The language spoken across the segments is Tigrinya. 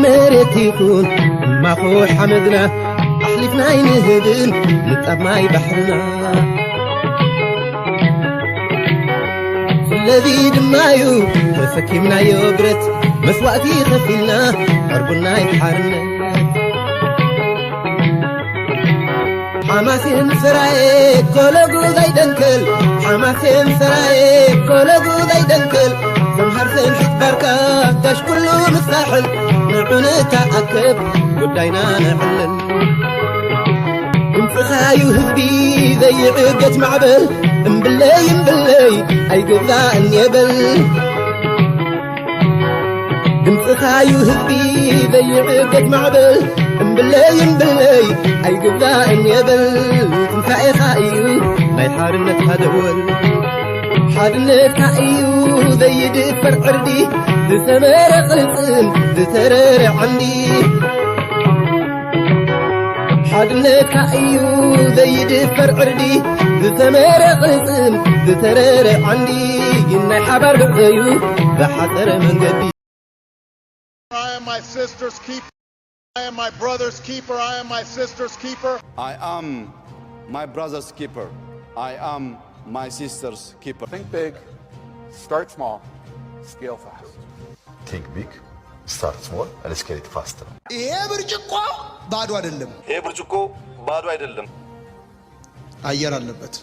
መሬት ይኹን ማኹ ሓመድና ኣሕሊፍና ኣይንህብን ንጣብ ማይ ባሕርና። ስለዚ ድማዩ ተሰኪምናዮ ብረት መስዋእቲ ከፊልና ዕርቡናይ ሓርነት። ሓማሴን ሰራየ ኮለጉ ዘይደንክል፣ ሓማሴን ሰራየ ኮለጉ ዘይደንክል፣ ዘምሃር ሰልሒት ባርካ ጋሽ ኩሉ ምሳሕል፣ ንዑ ንተኣከብ ጉዳይና ነዕልል። ድምፅኻዩ ህዝቢ ዘይዕገት ማዕበል፣ እምብለይ እምብለይ ኣይግዛእን የበል። ድምፅኻዩ ህዝቢ ዘይዕገት ማዕበል፣ እምብለይ እምብለይ ኣይግዛእን የበል። ትንሳኤኻ እዩ ናይ ሓርነትካ ደወል። ሓርነትካ እዩ ዘይድፈር ዕርዲ፣ ዝሰመረ ቅልፅም ዝተረረ ዓንዲ። ሓርነትካ እዩ ዘይድፈር ዕርዲ፣ ዝተመረ ቅልፅም ዝተረረ ዓንዲ። ናይ ሓባር ጉዕዞ እዩ ዝሓፀረ መንገዲ። I am my sister's keeper. I am my brother's keeper. I am my sister's keeper. I am my brother's keeper. I am my sister's keeper. Think big, start small, scale fast. Think big, start small, and scale it faster. ይሄ ብርጭቆ ባዶ አይደለም። ይሄ ብርጭቆ ባዶ አይደለም። አየር አለበት።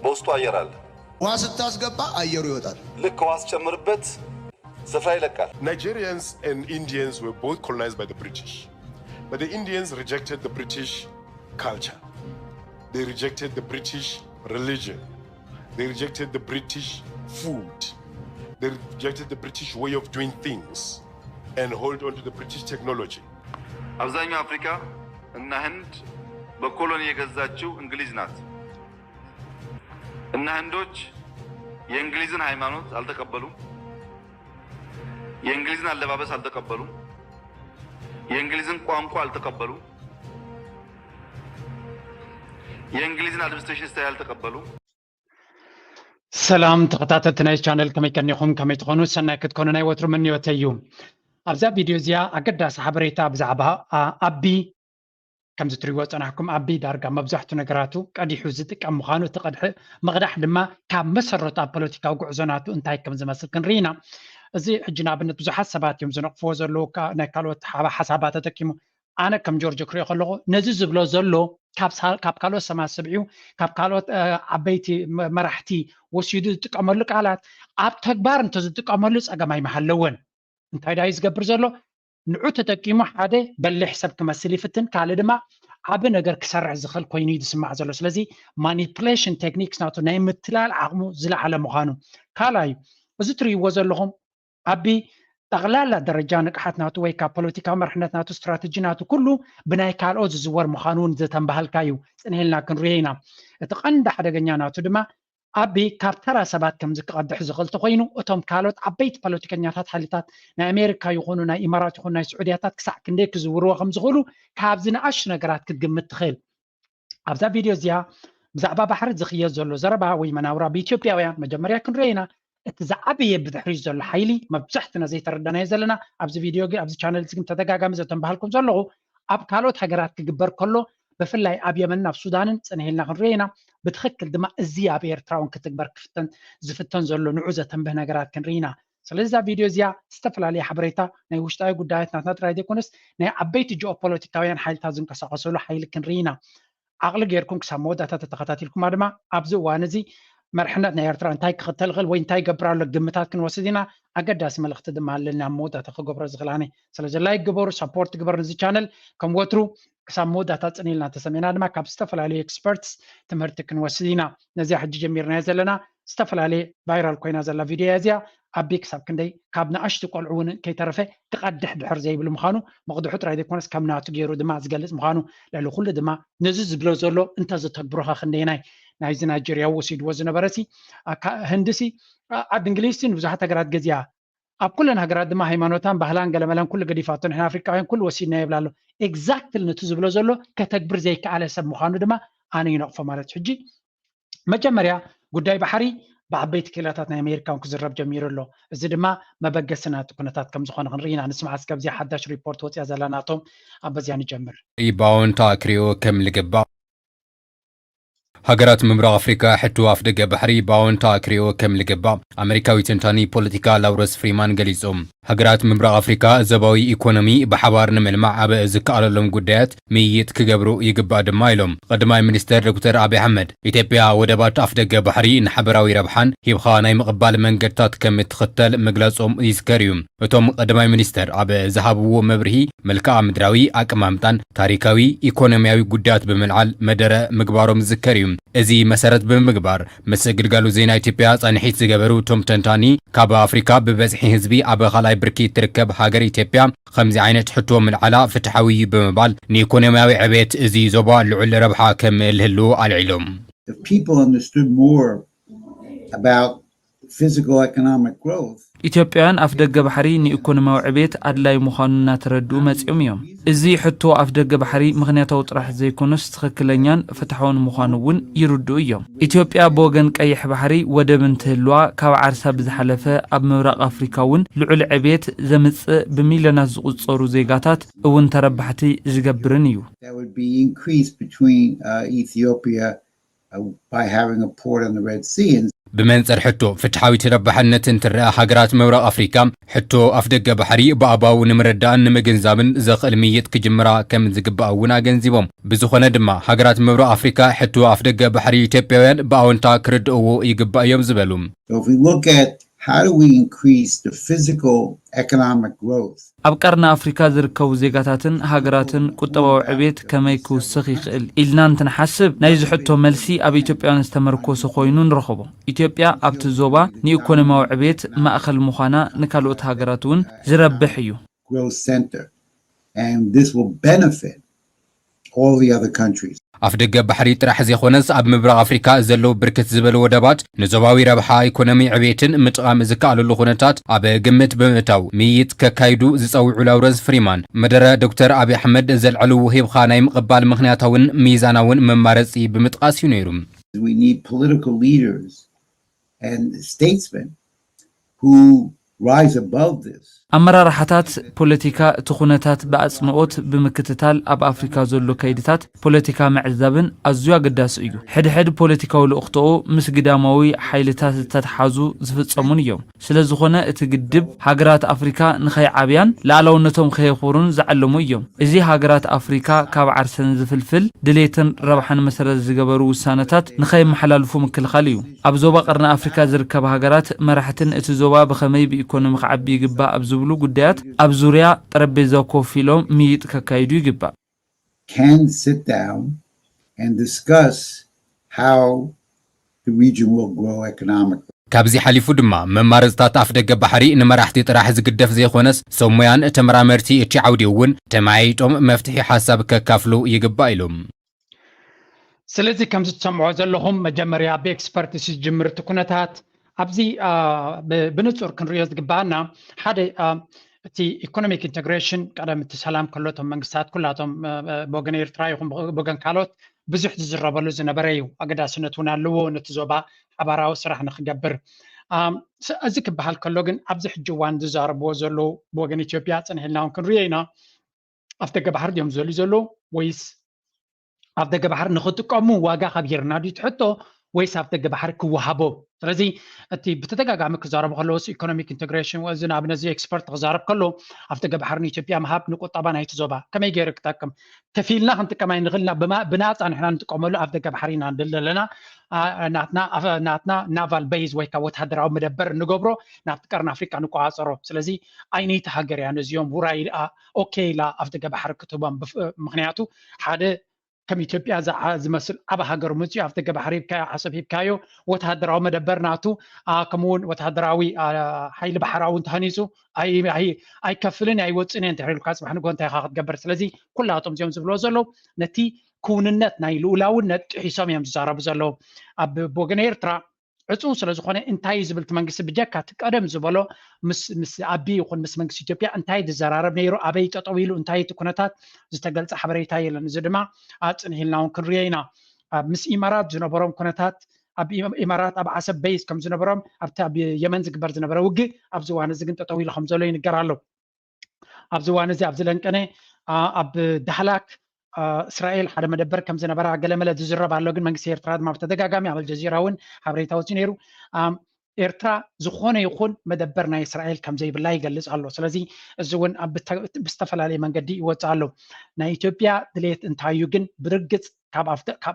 በውስጡ አየር አለ። ውሃ ስታስገባ አየሩ ይወጣል። ልክ ውሃ ስጨምርበት ስፍራ ይለቃል። Nigerians and Indians were both colonized by the British. But the Indians rejected the British culture. They rejected the British religion. They rejected the British food. They rejected the British way of doing things and hold on to the British technology. አብዛኛው አፍሪካ እና ህንድ በኮሎኒ የገዛችው እንግሊዝ ናት። እና ህንዶች የእንግሊዝን ሃይማኖት አልተቀበሉም። የእንግሊዝን አለባበስ አልተቀበሉም። የእንግሊዝን ቋንቋ አልተቀበሉም። የእንግሊዝን አድሚኒስትሬሽን ስታይል አልተቀበሉም። ሰላም ተኸታተልቲ ናይ ቻነል፣ ከመይ ቀኒኹም? ከመይ ትኾኑ? ሰናይ ክትኮኑ ናይ ወትሩ ምንዮተይ እዩ። ኣብዛ ቪድዮ እዚኣ ኣገዳሲ ሓበሬታ ብዛዕባ፣ ኣ-፣ ኣቢ፣ ከምዚ ትሪእዎ ጸናሕኩም፣ ኣቢ ዳርጋ መብዛሕቱ ነገራቱ ቀዲሑ ዝጥቀም ምዃኑ፣ እቲ ቀድሒ ምቕዳሕ ድማ ካብ መሰረቱ ኣብ ፖለቲካዊ ጉዕዞ ናቱ እንታይ ከም ዝመስል ክንርኢ ኢና። እዚ ሕጂ ንኣብነት ብዙሓት ሰባት እዮም ዝነቕፍዎ ዘለዉ፣ ካ-፣ ናይ ካልኦት ሓባ-፣ ሓሳባት ተጠቂሙ። ኣነ ከም ጆርጆ ክሪኦ ከለኹ፣ ነዚ ዝብሎ ዘሎ ካብ ሳ-፣ ካብ ካልኦት ሰባት ሰሚዑ፣ ካብ ካልኦት፣ እ፣ ዓበይቲ መ-፣ መራሕቲ ወሲዱ ዝጥቀመሉ ቃላት ኣብ ተግባር እንተዝጥቀመሉ ጸገም ኣይምሃለወን። እንታይ ደኣ እዩ ዝገብር ዘሎ? ንዑ ተጠቂሙ ሓደ በሊሕ ሰብ ክመስል ይፍትን፣ ካልእ ድማ ዓቢ ነገር ክሰርሕ ዝኽእል ኮይኑ እዩ ዝስማዕ ዘሎ። ስለዚ ማኒፕሌሽን ቴክኒክስ ናቱ ናይ ምትላል ዓቕሙ ዝለዓለ ምዃኑ። ካልኣይ፣ እዚ ትርእይዎ ዘለኹም ኣቢ ጠቕላላ ደረጃ ንቕሓት ናቱ ወይ ካብ ፖለቲካዊ መርሕነት ናቱ፣ ስትራተጂ ናቱ ኩሉ ብናይ ካልኦት ዝዝወር ምዃኑ እውን ዘተንባሃልካ እዩ። ጽንሕ ኢልና ክንሪኦ ኢና። እቲ ቀንዲ ሓደገኛ ናቱ ድማ ኣቢ ካብ ተራ ሰባት ከምዚ ክቐድሕ ዝኽእል ተኾይኑ፣ እቶም ካልኦት ዓበይቲ ፖለቲከኛታት ሓይልታት ናይ ኣሜሪካ ይኹኑ ናይ ኢማራት ይኹኑ ናይ ስዑድያታት ክሳዕ ክንደይ ክዝውርዎ ከም ዝኽእሉ ካብዚ ንኣሽቱ ነገራት ክትግምት ትኽእል። ኣብዛ ቪድዮ እዚኣ ብዛዕባ ባሕሪ ዝኽየድ ዘሎ ዘረባ ወይ መናውራ ብኢትዮጵያውያን መጀመርያ ክንሪኦ ኢና። እቲ ዝዓበየ ብድሕሪት ዘሎ ሓይሊ መብዛሕትና ዘይተረዳናዮ ዘለና ኣብዚ ቪድዮ ግን ኣብዚ ቻነል እዚ ግን ተደጋጋሚ ዘተንባሃልኩም ዘለኹ ኣብ ካልኦት ሃገራት ክግበር ከሎ ብፍላይ ኣብ የመንን ኣብ ሱዳንን ጽንሕ ኢልና ክንሪኦ ኢና። ብትኽክል ድማ እዚ ኣብ ኤርትራ እውን ክትግበር ክፍተን ዝፍተን ዘሎ ንዑ ዘተንብህ ነገራት ክንርኢ ኢና። ስለዚ እዛ ቪድዮ እዚኣ ዝተፈላለየ ሓበሬታ ናይ ውሽጣዊ ጉዳያት ናትና ጥራይ ዘይኮነስ ናይ ዓበይቲ ጂኦፖለቲካውያን ሓይልታት ዝንቀሳቐሰሉ ሓይሊ ክንርኢ ኢና። ዓቕሊ ጌርኩም ክሳብ መወዳእታ ተተኸታቲልኩማ ድማ ኣብዚ እዋን እዚ መርሕነት ናይ ኤርትራ እንታይ ክኽተል ይኽእል ወይ እንታይ ይገብር ኣሎ ግምታት ክንወስድ ኢና። ኣገዳሲ መልእኽቲ ድማ ኣለኒ ኣብ መወዳእታ ክገብሮ ዝኽእል ኣነ። ስለዚ ላይክ ግበሩ፣ ሰፖርት ግበሩ ነዚ ቻነል። ከም ወትሩ ክሳብ መወዳእታ ጽን ኢልና ተሰሚዕና ድማ ካብ ዝተፈላለዩ ኤክስፐርትስ ትምህርቲ ክንወስድ ኢና። ነዚኣ ሕጂ ጀሚርናዮ ዘለና ዝተፈላለየ ቫይራል ኮይና ዘላ ቪድዮ እያ እዚኣ። ኣቢ ክሳብ ክንደይ ካብ ንኣሽቱ ቆልዑ እውን ከይተረፈ ክቐድሕ ድሕር ዘይብሉ ምዃኑ፣ መቕድሑ ጥራይ ዘይኮነስ ከም ናቱ ገይሩ ድማ ዝገልጽ ምዃኑ፣ ልዕሊ ኩሉ ድማ ነዚ ዝብሎ ዘሎ እንተዘተግብሮኻ ክንደየናይ ናይዚ ናይጀርያ ወሲድዎ ዝነበረ ሲ፣ ኣካ-፣ ህንዲ ሲ፣ ኣ-፣ ዓዲ እንግሊዝ ሲ ንብዙሓት ሃገራት ገዚኣ፣ ኣብ ኩለን ሃገራት ድማ ሃይማኖታን ባህላን ገለመለን ኩሉ ገዲፋቶ፣ ንሕና ኣፍሪቃውያን ኩሉ ወሲድና ይብላ ኣሎ። ኤግዛክትሊ ነቲ ዝብሎ ዘሎ ከተግብር ዘይከኣለ ሰብ ምዃኑ ድማ ኣነ ይነቕፎ ማለት እዩ። ሕጂ መጀመርያ ጉዳይ ባሕሪ ብዓበይቲ ክኢላታት ናይ ኣሜሪካ እውን ክዝረብ ጀሚሩ ኣሎ። እዚ ድማ መበገሲ ናቲ ኩነታት ከም ዝኾነ ክንርኢ ኢና። ንስማዕ እስከ ኣብዚኣ ሓዳሽ ሪፖርት ወፂኣ ዘላ ናቶም፣ ኣብ በዚኣ ንጀምር። ብኣወንታ ክሪኦ ከም ልግባእ። ሃገራት ምብራቕ ኣፍሪካ ሕቶ ኣፍደገ ባሕሪ ብኣወንታ ክሪኦ ከም ልግባእ ኣሜሪካዊ ተንታኒ ፖለቲካ ላውረንስ ፍሪማን ገሊጹ። ሃገራት ምብራቕ ኣፍሪካ ዞባዊ ኢኮኖሚ ብሓባር ንምልማዕ ኣብ ዝከኣለሎም ጉዳያት ምይይጥ ክገብሩ ይግባእ ድማ ኢሎም። ቀዳማይ ሚኒስተር ዶክተር ኣብይ ኣሕመድ፣ ኢትዮጵያ ወደባት ኣፍደገ ባሕሪ ንሓበራዊ ረብሓን ሂብኻ ናይ ምቕባል መንገድታት ከም እትኽተል ምግላጾም ይዝከር እዩ። እቶም ቀዳማይ ሚኒስተር ኣብ ዝሃብዎ መብርሂ፣ መልክዓ ምድራዊ ኣቀማምጣን ታሪካዊ ኢኮኖሚያዊ ጉዳያት ብምልዓል መደረ ምግባሮም ዝዝከር እዩ። እዚ መሰረት ብምግባር፣ ምስ ግልጋሎት ዜና ኢትዮጵያ ጻንሒት ዝገበሩ እቶም ተንታኒ፣ ካብ ኣፍሪካ ብበዝሒ ህዝቢ ኣብ ካልኣይ ብርኪ እትርከብ ሃገር ኢትዮጵያ ከምዚ ዓይነት ሕቶ ምልዓላ ፍትሓዊ እዩ ብምባል፣ ንኢኮኖሚያዊ ዕቤት እዚ ዞባ ልዑል ረብሓ ከም ዝህልዎ ኣልዒሎም። If people understood more about physical economic growth, ኢትዮጵያውያን ኣፍደገ ባሕሪ ንኢኮኖሚያዊ ዕቤት ኣድላይ ምዃኑ እናተረድኡ መጺኦም እዮም። እዚ ሕቶ ኣፍደገ ባሕሪ ምኽንያታዊ ጥራሕ ዘይኮነስ ትኽክለኛን ፍትሓውን ምዃኑ እውን ይርድኡ እዮም። ኢትዮጵያ ብወገን ቀይሕ ባሕሪ ወደብ እንትህልዋ፣ ካብ ዓርሳ ብዝሓለፈ ኣብ ምብራቕ ኣፍሪካ እውን ልዑል ዕቤት ዘምጽእ ብሚልዮናት ዝቑጸሩ ዜጋታት እውን ተረባሕቲ ዝገብርን እዩ። that would be increased between uh, Ethiopia uh, by having a port on the Red Sea. And ብመንጽር ሕቶ ፍትሓዊ ተረባሕነት እንትረኣ፣ ሃገራት ምብራቕ ኣፍሪካ ሕቶ ኣፍደገ ባሕሪ ብኣግባቡ ንምርዳእን ንምግንዛብን ዘኽእል ምይይጥ ክጅምራ ከም ዝግባእ እውን ኣገንዚቦም። ብዝኾነ ድማ፣ ሃገራት ምብራቕ ኣፍሪካ ሕቶ ኣፍደገ ባሕሪ ኢትዮጵያውያን ብኣወንታ ክርድእዎ ይግባእ እዮም ዝበሉ። So if we look at how do we increase the physical economic growth? ኣብ ቀርኒ ኣፍሪካ ዝርከቡ ዜጋታትን ሃገራትን ቁጠባዊ ዕቤት ከመይ ክውስኽ ይኽእል ኢልና እንትንሓስብ፣ ናይዚ ሕቶ መልሲ ኣብ ኢትዮጵያውያን ዝተመርኮሰ ኮይኑ ንረኽቦ። ኢትዮጵያ ኣብቲ ዞባ ንኢኮኖሚያዊ ዕቤት ማእኸል ምዃና ንካልኦት ሃገራት እውን ዝረብሕ እዩ። Growth center. And this will benefit all the other countries. ኣፍደገ ባሕሪ ጥራሕ ዘይኮነስ፣ ኣብ ምብራቕ ኣፍሪካ ዘለዉ ብርክት ዝበሉ ወደባት ንዞባዊ ረብሓ፣ ኢኮኖሚ ዕቤትን ምጥቓም ዝከኣለሉ ኩነታት ኣብ ግምት ብምእታው ምይይጥ ከካይዱ ዝጸውዑ ላውረንስ ፍሪማን፣ መደረ ዶክተር ኣብይ ኣሕመድ ዘልዐልዎ ሂብኻ ናይ ምቕባል ምኽንያታውን ሚዛናውን መማረፂ ብምጥቃስ እዩ ነይሩ። We need political leaders and statesmen who rise above this. ኣመራርሓታት ፖለቲካ እቲ ኩነታት ብኣጽንኦት ብምክትታል፣ ኣብ ኣፍሪካ ዘሎ ከይድታት ፖለቲካ ምዕዛብን ኣዝዩ ኣገዳሲ እዩ። ሕድሕድ ፖለቲካዊ ልእኽትኦ ምስ ግዳማዊ ሓይልታት ዝተተሓዙ ዝፍጸሙን እዮም። ስለ ዝኾነ፣ እቲ ግድብ ሃገራት ኣፍሪካ ንኸይዓብያን ላዕላውነቶም ከየኽብሩን ዝዓለሙ እዮም። እዚ ሃገራት ኣፍሪካ ካብ ዓርሰን ዝፍልፍል ድሌትን ረብሓን መሰረት ዝገበሩ ውሳነታት ንኸየመሓላልፉ ምክልኻል እዩ። ኣብ ዞባ ቀርኒ ኣፍሪካ ዝርከባ ሃገራት መራሕትን እቲ ዞባ ብኸመይ ብኢኮኖሚ ክዓቢ ይግባእ ኣብ ዝብሉ ጉዳያት ኣብ ዙርያ ጠረጴዛ ኮፍ ኢሎም ምይይጥ ከካይዱ ይግባእ። Can sit down and discuss how the region will grow economically. ካብዚ ሓሊፉ ድማ፣ መማረፅታት ኣፍደገ ባሕሪ ንመራሕቲ ጥራሕ ዝግደፍ ዘይኮነስ፣ ሰብ ሞያን ተመራመርቲ እቲ ዓውዲ እውን ተመያይጦም መፍትሒ ሓሳብ ከካፍሉ ይግባእ ኢሎም። ስለዚ ከምዚ ትሰምዖ ዘለኹም፣ መጀመርያ ብኤክስፐርትስ ዝጅምር እቲ ኩነታት። ኣብዚ አ፣ ብ- ብንጹር ክንሪኦ ዝግባኣና ሓደ አ፣ እቲ ኢኮኖሚክ ኢንተግሬሽን፣ ቀደም እቲ ሰላም ከሎ እቶም መንግስታት ኩላቶም አ፣ አ፣ ብወገን ኤርትራ ይኹን ብወገን ካልኦት ብዙሕ ዝዝረበሉ ዝነበረ እዩ። ኣገዳስነት እውን ኣለዎ፣ ነቲ ዞባ ሓባራዊ ስራሕ ንክገብር። አ፣ ስ- እዚ ክበሃል ከሎ ግን፣ ኣብዚ ሕጂ እዋን ዝዛረብዎ ዘለዉ ብወገን ኢትዮጵያ ጽንሕ ኢልና እውን ክንሪኦ ኢና። ኣፍደገ ባሕሪ ድዮም ዝደልዩ ዘለዉ፣ ወይስ ኣፍደገ ባሕሪ ንኽጥቀሙ ዋጋ ከቢርና ድዩ ትሕቶ፣ ወይስ ኣፍደገ ባሕሪ ክወሃቦ? ስለዚ እቲ ብተደጋጋሚ ክዛረቡ ከለዉ፣ ኢኮኖሚክ ኢንተግሬሽን፣ እዚ ንኣብነት እዚ ኤክስፐርት ክዛረብ ከሎ፣ ኣፍደገ ባሕሪ ንኢትዮጵያ ምሃብ ንቁጠባ ናይቲ ዞባ ከመይ ገይሩ ክጠቅም፣ ከፊልና ክንጥቀም ኣይንኽእልና፣ ብማ- ብናፃ ንሕና ንጥቀመሉ ኣፍደገ ባሕሪ ኢና ንደሊ ዘለና። አ፣ ናትና ኣፈ- ናትና ናቫል ቤዝ ወይ ከዓ ወታደራዊ መደበር እንገብሮ፣ ናብቲ ቀርኒ ኣፍሪቃ ንቆፃፀሮ። ስለዚ ኣይነይቲ ሃገር እያ ነዚኦም ውራይ አ፣ ኦኬ ኢላ ኣፍደገ ባሕሪ ክትህቦም ብፍ- ምኽንያቱ ሓደ ከም ኢትዮጵያ ዝዓ- ዝመስል ዓቢ ሃገር መፅዩ ኣፍደገ ባሕሪ ሂብካዮ፣ ዓሰብ ሂብካዮ፣ ወተሃደራዊ መደበር ናቱ አ፣ ከምኡ እውን ወተሃደራዊ አ፣ ሓይሊ ባሕራዊ እንተሃኒፁ ኣይ- ኣይ- ኣይከፍልን ኣይወፅእን እየ እንተሕሪልካ ፅባሕ ንግሆ እንታይ ኢኻ ክትገብር? ስለዚ ኩላቶም እዚኦም ዝብሎ ዘለዉ ነቲ ክውንነት ናይ ልኡላውነት ጥሒሶም እዮም ዝዛረቡ ዘለዉ። ኣብ ብወገን ኤርትራ ዕፁው ስለ ዝኾነ እንታይ እዩ ዝብል እቲ መንግስቲ ብጀካ እቲ ቀደም ዝበሎ ምስ ምስ ኣቢ ይኹን ምስ መንግስቲ ኢትዮጵያ እንታይ ዝዘራረብ ነይሩ፣ ኣበይ ጠጠው ኢሉ፣ እንታይ እቲ ኩነታት ዝተገልጸ ሓበሬታ የለን። እዚ ድማ ኣጽንሂልና እውን ክንሪኦ ኢና። ኣብ ምስ ኢማራት ዝነበሮም ኩነታት ኣብ ኢማራት ኣብ ዓሰብ በይዝ ከም ዝነበሮም ኣብቲ ኣብ የመን ዝግበር ዝነበረ ውግእ ኣብዚ እዋን እዚ ግን ጠጠው ኢሉ ከም ዘሎ ይንገር ኣሎ። ኣብዚ እዋን እዚ ኣብዚ ለንቀነ ኣብ ዳህላክ እስራኤል ሓደ መደበር ከም ዝነበራ ገለመለ ዝዝረብ ኣሎ። ግን መንግስቲ ኤርትራ ድማ ብተደጋጋሚ ኣብ ኣልጀዚራ እውን ሓበሬታ ወፂኡ ነይሩ። ኤርትራ ዝኾነ ይኹን መደበር ናይ እስራኤል ከም ዘይብላ ይገልጽ ኣሎ። ስለዚ እዚ እውን ብዝተፈላለየ መንገዲ ይወፅእ ኣሎ። ናይ ኢትዮጵያ ድሌት እንታይ እዩ ግን ብርግፅ ካብ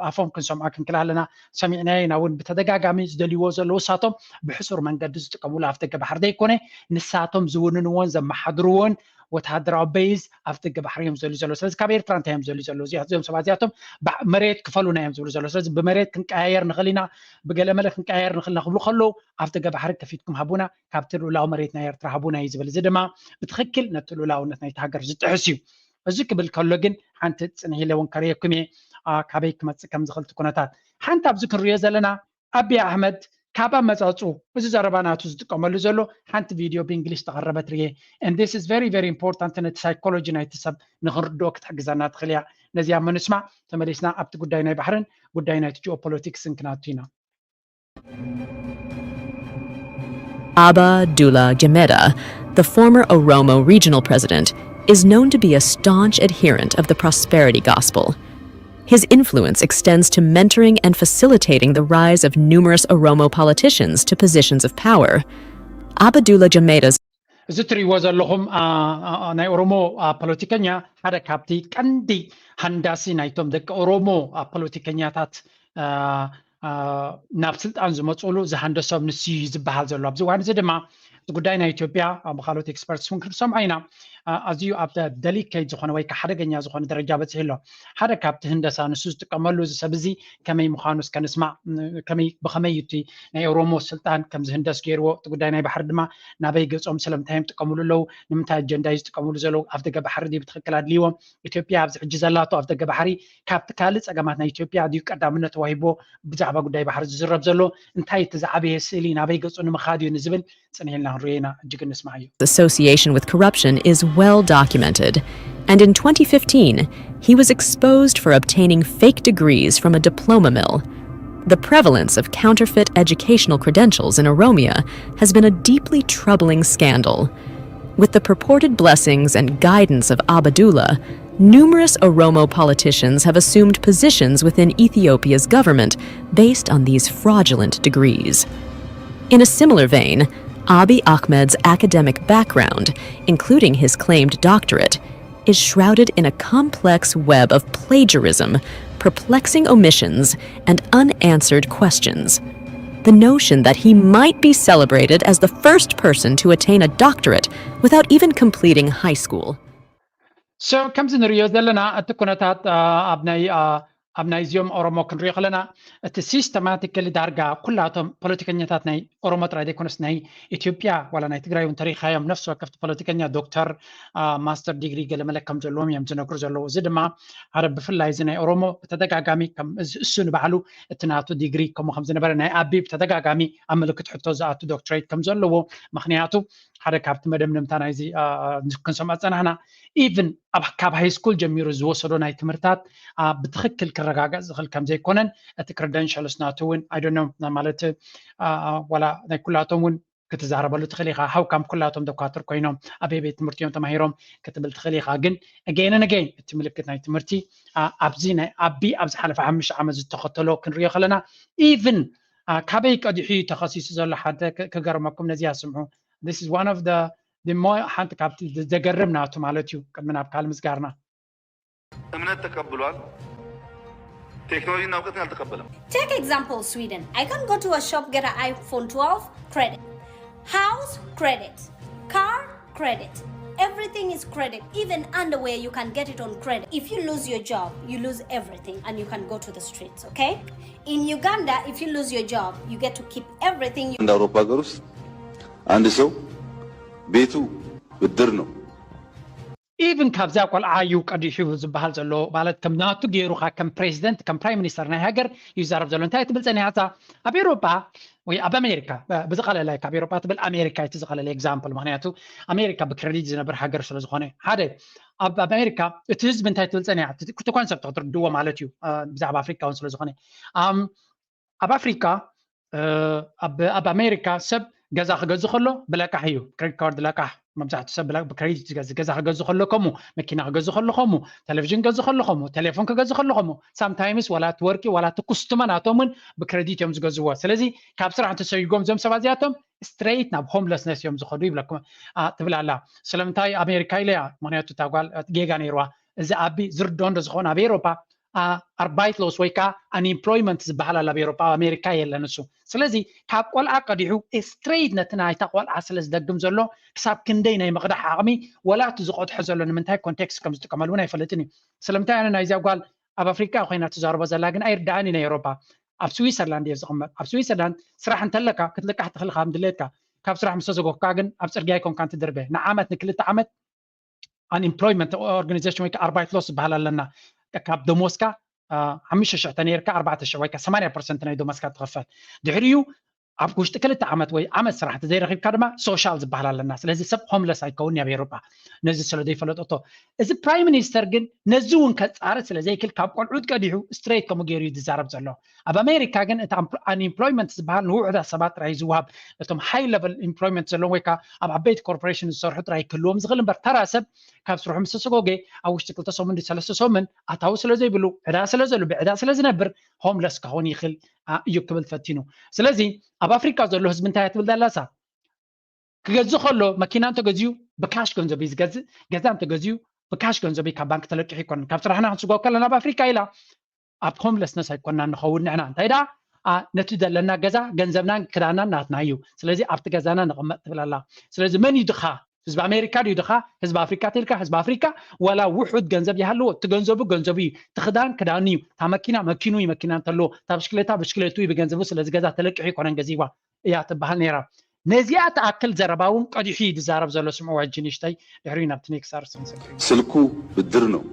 ኣፎም ክንሰምዖ ክንክል ኣለና። ሰሚዕናዮ ኢና እውን ብተደጋጋሚ ዝደልይዎ ዘለዉ እሳቶም ብሕሱር መንገዲ ዝጥቀምሉ ኣፍደገ ባሕሪ ዘይኮነ ንሳቶም ዝውንንዎን ዘመሓድርዎን ወተሃደራዊ በይዝ ኣፍደገ ባሕሪ እዮም ዝደልዩ ዘለዉ። ስለዚ ካብ ኤርትራ እንታይ እዮም ዝደልዩ ዘለዉ? እዚኦም ሰባት እዚኣቶም መሬት ክፈሉና እዮም ዝብሉ ዘለዉ። ስለዚ ብመሬት ክንቀያየር ንኽእል ኢና፣ ብገለመለ ክንቀያየር ንኽእል ኢና ክብሉ ከለዉ ኣፍደገ ባሕሪ ከፊትኩም ሃቡና፣ ካብቲ ልኡላዊ መሬት ናይ ኤርትራ ሃቡና እዩ ዝብል። እዚ ድማ ብትኽክል ነቲ ልኡላውነት ናይቲ ሃገር ዝጥሕስ እዩ። እዚ ክብል ከሎ ግን ሓንቲ ፅንሕ ኢለ እውን ከርእየኩም እየ ካበይ ክመፅእ ከም ዝኽእል እቲ ኩነታት። ሓንቲ ኣብዚ ክንሪኦ ዘለና ኣቢ ኣሕመድ ካብ ኣመፃፅኡ እዚ ዘረባ ናቱ ዝጥቀመሉ ዘሎ ሓንቲ ቪድዮ ብእንግሊሽ ተቐረበት ርየ። And this is very very important ነቲ ሳይኮሎጂ ናይቲ ሰብ ንክንርድኦ ክትሕግዘና ትኽእል እያ። ነዚኣ ምንስማዕ ተመሊስና ኣብቲ ጉዳይ ናይ ባሕርን ጉዳይ ናይቲ ጂኦፖለቲክስን ክናቱ ኢና። Abba Dula Gemeda, the former Oromo regional president, is known to be a staunch adherent of the prosperity gospel. His influence extends to mentoring and facilitating the rise of numerous Oromo politicians to positions of power. Abadullah Gemeda's እዚ ትሪእዎ ዘለኹም ናይ ኦሮሞ ፖለቲከኛ ሓደ ካብቲ ቀንዲ ሃንዳሲ ናይቶም ደቂ ኦሮሞ ፖለቲከኛታት ናብ ስልጣን ዝመፅሉ ዝሃንደሶም ንሱ እዩ ዝበሃል ዘሎ። ኣብዚ እዋን እዚ ድማ እቲ ጉዳይ ናይ ኢትዮጵያ ብካልኦት ኤክስፐርትስ እውን ክንሰምዖ ኢና። ኣዝዩ ኣብ ደሊኬት ዝኾነ ወይ ከዓ ሓደገኛ ዝኾነ ደረጃ በፂሑ ኣሎ። ሓደ ካብቲ ህንደሳ ንሱ ዝጥቀመሉ እዚ ሰብ እዚ ከመይ ምዃኑ እስከ ንስማዕ፣ ከመይ ብኸመይ እዩ እቲ ናይ ኦሮሞ ስልጣን ከም ዝህንደስ ገይርዎ፣ እቲ ጉዳይ ናይ ባሕሪ ድማ ናበይ ገጾም፣ ስለምንታይ እዮም ዝጥቀምሉ ኣለዉ፣ ንምንታይ ኣጀንዳ እዩ ዝጥቀምሉ ዘለዉ፣ ኣፍደገ ባሕሪ ድዩ ብትኽክል ኣድልይዎም፣ ኢትዮጵያ ኣብዚ ሕጂ ዘላቶ ኣፍደገ ባሕሪ ካብቲ ካልእ ጸገማት ናይ ኢትዮጵያ ድዩ ቀዳምነት ተዋሂብዎ ብዛዕባ ጉዳይ ባሕሪ ዝዝረብ ዘሎ፣ እንታይ እቲ ዝዓበየ ስእሊ ናበይ ገጹ ንምኻድ እዩ ንዝብል ጽንሕ ኢልና ክንሪኦ ኢና። እጅግ እንስማዕ እዩ። association with corruption is well documented, and in twenty fifteen, he was exposed for obtaining fake degrees from a diploma mill. The prevalence of counterfeit educational credentials in Oromia has been a deeply troubling scandal. With the purported blessings and guidance of Abadullah, numerous Oromo politicians have assumed positions within Ethiopia's government based on these fraudulent degrees. In a similar vein, Abiy Ahmed's academic background, including his claimed doctorate, is shrouded in a complex web of plagiarism, perplexing omissions, and unanswered questions. The notion that he might be celebrated as the first person to attain a doctorate without even completing high school. So ከምዚ ንሪኦ ዘለና እቲ ኩነታት ኣብ ናይ ኣብ ናይዚኦም ኦሮሞ ክንሪኦ ከለና እቲ ሲስተማቲካሊ ዳርጋ ኩላቶም ፖለቲከኛታት ናይ ኦሮሞ ጥራይ ዘይኮነስ ናይ ኢትዮጵያ ዋላ ናይ ትግራይ እውን ተሪኻዮም ነፍሲ ወከፍቲ ፖለቲከኛ ዶክተር ማስተር ዲግሪ ገለመለ ከም ዘለዎም እዮም ዝነግሩ ዘለዉ። እዚ ድማ ሓደ ብፍላይ እዚ ናይ ኦሮሞ ብተደጋጋሚ እሱ ንባዕሉ እቲ ናቱ ዲግሪ ከምኡ ከም ዝነበረ ናይ ኣቢ ብተደጋጋሚ ኣብ ምልክት ሕቶ ዝኣቱ ዶክትሬት ከም ዘለዎ ምክንያቱ ሓደ ካብቲ መደምደምታ ናይዚ ክንሰምዖ ዝፀናሕና ኢቭን ካብ ሃይ ስኩል ጀሚሩ ዝወሰዶ ናይ ትምህርታት ብትኽክል ክረጋገፅ ዝኽእል ከም ዘይኮነን እቲ ክረደንሻልስ ናቱ እውን ኣይዶኖ ማለት ዋላ ናይ ኩላቶም እውን ክትዛረበሉ ትኽእል ኢኻ። ሃውካም ኩላቶም ደኳትር ኮይኖም ኣበይ ቤት ትምህርቲ እዮም ተማሂሮም ክትብል ትኽእል ኢኻ። ግን ኣገይንን ኣገይን እቲ ምልክት ናይ ትምህርቲ ኣብዚ ናይ ኣቢ ኣብ ዝሓለፈ ሓሙሽተ ዓመት ዝተኸተሎ ክንሪኦ ከለና ኢቭን ካበይ ቀዲሑ እዩ ተኸሲሱ ዘሎ ሓደ ክገርመኩም ነዚኣ ስምዑ። This is one of the ሓንቲ ካብቲ ዘገርም ናቱ ማለት እዩ። ቅድሚ ናብ ካልእ ምስጋርና እምነት ተቀብሏል። ቴክኖሎጂና እውቀትን አልተቀበለም። Take example Sweden. I can go to a shop, get an iPhone twelve, credit. House, credit. Car, credit. Everything is credit. Even underwear, you can get it on credit. If you lose your job, you lose everything and you can go to the streets, okay? In Uganda, if you lose your job, you get to keep everything. You እንደ አውሮፓ ሀገር ውስጥ አንድ ሰው ቤቱ ብድር ነው። ኢቭን ካብዚኣ ቆልዓ እዩ ቀዲሑ ዝበሃል ዘሎ ማለት ከም ናቱ ገይሩካ ከም ፕሬዚደንት ከም ፕራይም ሚኒስተር ናይ ሃገር እዩ ይዛረብ ዘሎ። እንታይ ትብል ፀኒሓ እዛ ኣብ ኤውሮጳ ወይ ኣብ ኣሜሪካ ብዝቐለለ ካብ ኤውሮጳ ትብል ኣሜሪካ እቲ ዝቐለለ ኤግዛምፕል። ምክንያቱ ኣሜሪካ ብክሬዲት ዝነብር ሃገር ስለዝኾነ ሓደ ኣብ ኣሜሪካ እቲ ህዝቢ እንታይ ትብል ፀኒሓ እቲ ኮንሰፕት ክትርድዎ ማለት እዩ ብዛዕባ ኣፍሪካ እውን ስለዝኾነ ኣብ ኣፍሪካ ኣብ ኣሜሪካ ሰብ ገዛ ክገዝ ከሎ ብለቃሕ እዩ። ክሬዲት ካርድ ለቃሕ፣ መብዛሕትኡ ሰብ ብክሬዲት ዝገዝ። ገዛ ክገዝ ከሎ ከምኡ፣ መኪና ክገዝ ከሎ ከምኡ፣ ቴሌቪዥን ክገዝ ከሎ ከምኡ፣ ቴሌፎን ክገዝ ከሎ ከምኡ። ሳምታይምስ ዋላ እቲ ወርቂ ዋላ እቲ ኩስትመ ናቶም እውን ብክሬዲት እዮም ዝገዝዎ። ስለዚ ካብ ስራሕ እንተሰይጎም እዞም ሰባት እዚኣቶም ስትሬት ናብ ሆምለስነስ እዮም ዝኸዱ ይብለኩም ትብል ኣላ። ስለምንታይ ኣሜሪካ ኢለያ? ምክንያቱ እታ ጓል ጌጋ ነይርዋ። እዚ ኣቢ ዝርዶ እንዶ ዝኸውን ኣብ ኤሮፓ ኣርባይትሎስ ወይ ከዓ ኣንኤምፕሎይመንት ዝበሃል ኣሎ ኣብ ኤሮፓ፣ ኣብ ኣሜሪካ የለን እሱ። ስለዚ ካብ ቆልዓ ቀዲሑ ስትሬት ነቲ ናይታ ቆልዓ ስለ ዝደግም ዘሎ ክሳብ ክንደይ ናይ ምቕዳሕ ዓቕሚ ወላ እቲ ዝቐድሖ ዘሎ ንምንታይ ኮንቴክስት ከም ዝጥቀመሉ እውን ኣይፈልጥን እዩ። ስለምንታይ ኣነ ናይዚኣ ጓል ኣብ ኣፍሪቃ ኮይና ትዛረቦ ዘላ ግን ኣይርዳኣን እዩ። ናይ ኤሮፓ ኣብ ስዊሰርላንድ እየ ዝቕመጥ። ኣብ ስዊሰርላንድ ስራሕ እንተለካ ክትልቃሕ ትኽእል ኢኻ ድሌትካ። ካብ ስራሕ ምስ ተዘጎካ ግን ኣብ ፅርግያ ኣይኮንካን ትድርበ። ንዓመት ንክልተ ዓመት ኣንኤምፕሎይመንት ኦርጋኒዜሽን ወይ ኣርባይትሎስ ዝበሃል ኣለና። ካብ ደሞዝካ ሓሙሽተ ሽሕ ተነይርካ ኣርባዕተ ሽሕ ወይ ሰማንያ ፐርሰንት ናይ ደሞዝካ ትኸፈል። ድሕሪኡ ኣብ ውሽጢ ክልተ ዓመት ወይ ዓመት ስራሕ ተዘይረኺብካ ድማ ሶሻል ዝበሃል ኣለና። ስለዚ ሰብ ሆምለስ ኣይከውን ኣብ ኤሮፓ ነዚ ስለ ዘይፈለጠቶ። እዚ ፕራይም ሚኒስተር ግን ነዚ እውን ከፃርት ስለ ዘይክል ካብ ቆልዑት ቀዲሑ ስትሬት ከምኡ ገይሩ እዩ ዝዛረብ ዘሎ። ኣብ ኣሜሪካ ግን እቲ ኣንኤምፕሎይመንት ዝበሃል ንውሑዳት ሰባት ጥራይ ዝወሃብ፣ እቶም ሃይ ለቨል ኢምፕሎይመንት ዘለዎም ወይ ከዓ ኣብ ዓበይቲ ኮርፖሬሽን ዝሰርሑ ጥራይ ክህልዎም ዝኽእል እምበር ተራ ሰብ ካብ ስርሑ ምስ ተሰጎገ ኣብ ውሽጢ ክልተ ሰሙን ሰለስተ ሰሙን ኣታዊ ስለ ዘይብሉ ዕዳ ስለ ዘሉ ብዕዳ ስለ ዝነብር ሆምለስ ክኸውን ይኽእል እዩ ክብል ፈቲኑ። ስለዚ ኣብ ኣፍሪካ ዘሎ ህዝቢ እንታይ ትብል ዘላሳ ክገዝእ ከሎ መኪና እንተገዝዩ ብካሽ ገንዘብ እዩ ዝገዝእ፣ ገዛ እንተገዝዩ ብካሽ ገንዘብ እዩ ካብ ባንክ ተለቂሑ ይኮን። ካብ ስራሕና ክንስጎ ከለና ኣብ ኣፍሪካ ኢላ ኣብ ሆምለስነስ ኣይኮና ንኸውን ንሕና። እንታይ ደኣ ነቲ ዘለና ገዛ ገንዘብናን ክዳናን ናትና እዩ። ስለዚ ኣብቲ ገዛና ንቕመጥ ትብል ኣላ። ስለዚ መን እዩ ድኻ? ህዝቢ ኣሜሪካ ድዩ ድኻ? ህዝቢ ኣፍሪካ ትልካ ህዝቢ ኣፍሪካ ዋላ ውሑድ ገንዘብ ይሃልዎ፣ እቲ ገንዘቡ ገንዘቡ እዩ፣ እቲ ክዳን ክዳኑ እዩ፣ እታ መኪና መኪኑ እዩ፣ መኪና እንተለዎ፣ እታ ብሽክሌታ ብሽክሌቱ እዩ፣ ብገንዘቡ ስለዚ ገዛ ተለቂሑ ይኮነን ገዚዋ እያ ትበሃል ነይራ። ነዚኣ ትኣክል ዘረባ እውን ቀዲሑ እዩ ዝዛረብ ዘሎ። ስምዕዋ እጂ ንእሽተይ፣ ድሕሪኡ ናብቲ ኔክስት ኣርእስቲ ክንሰግር ኢና። ስልኩ ብድር ነው።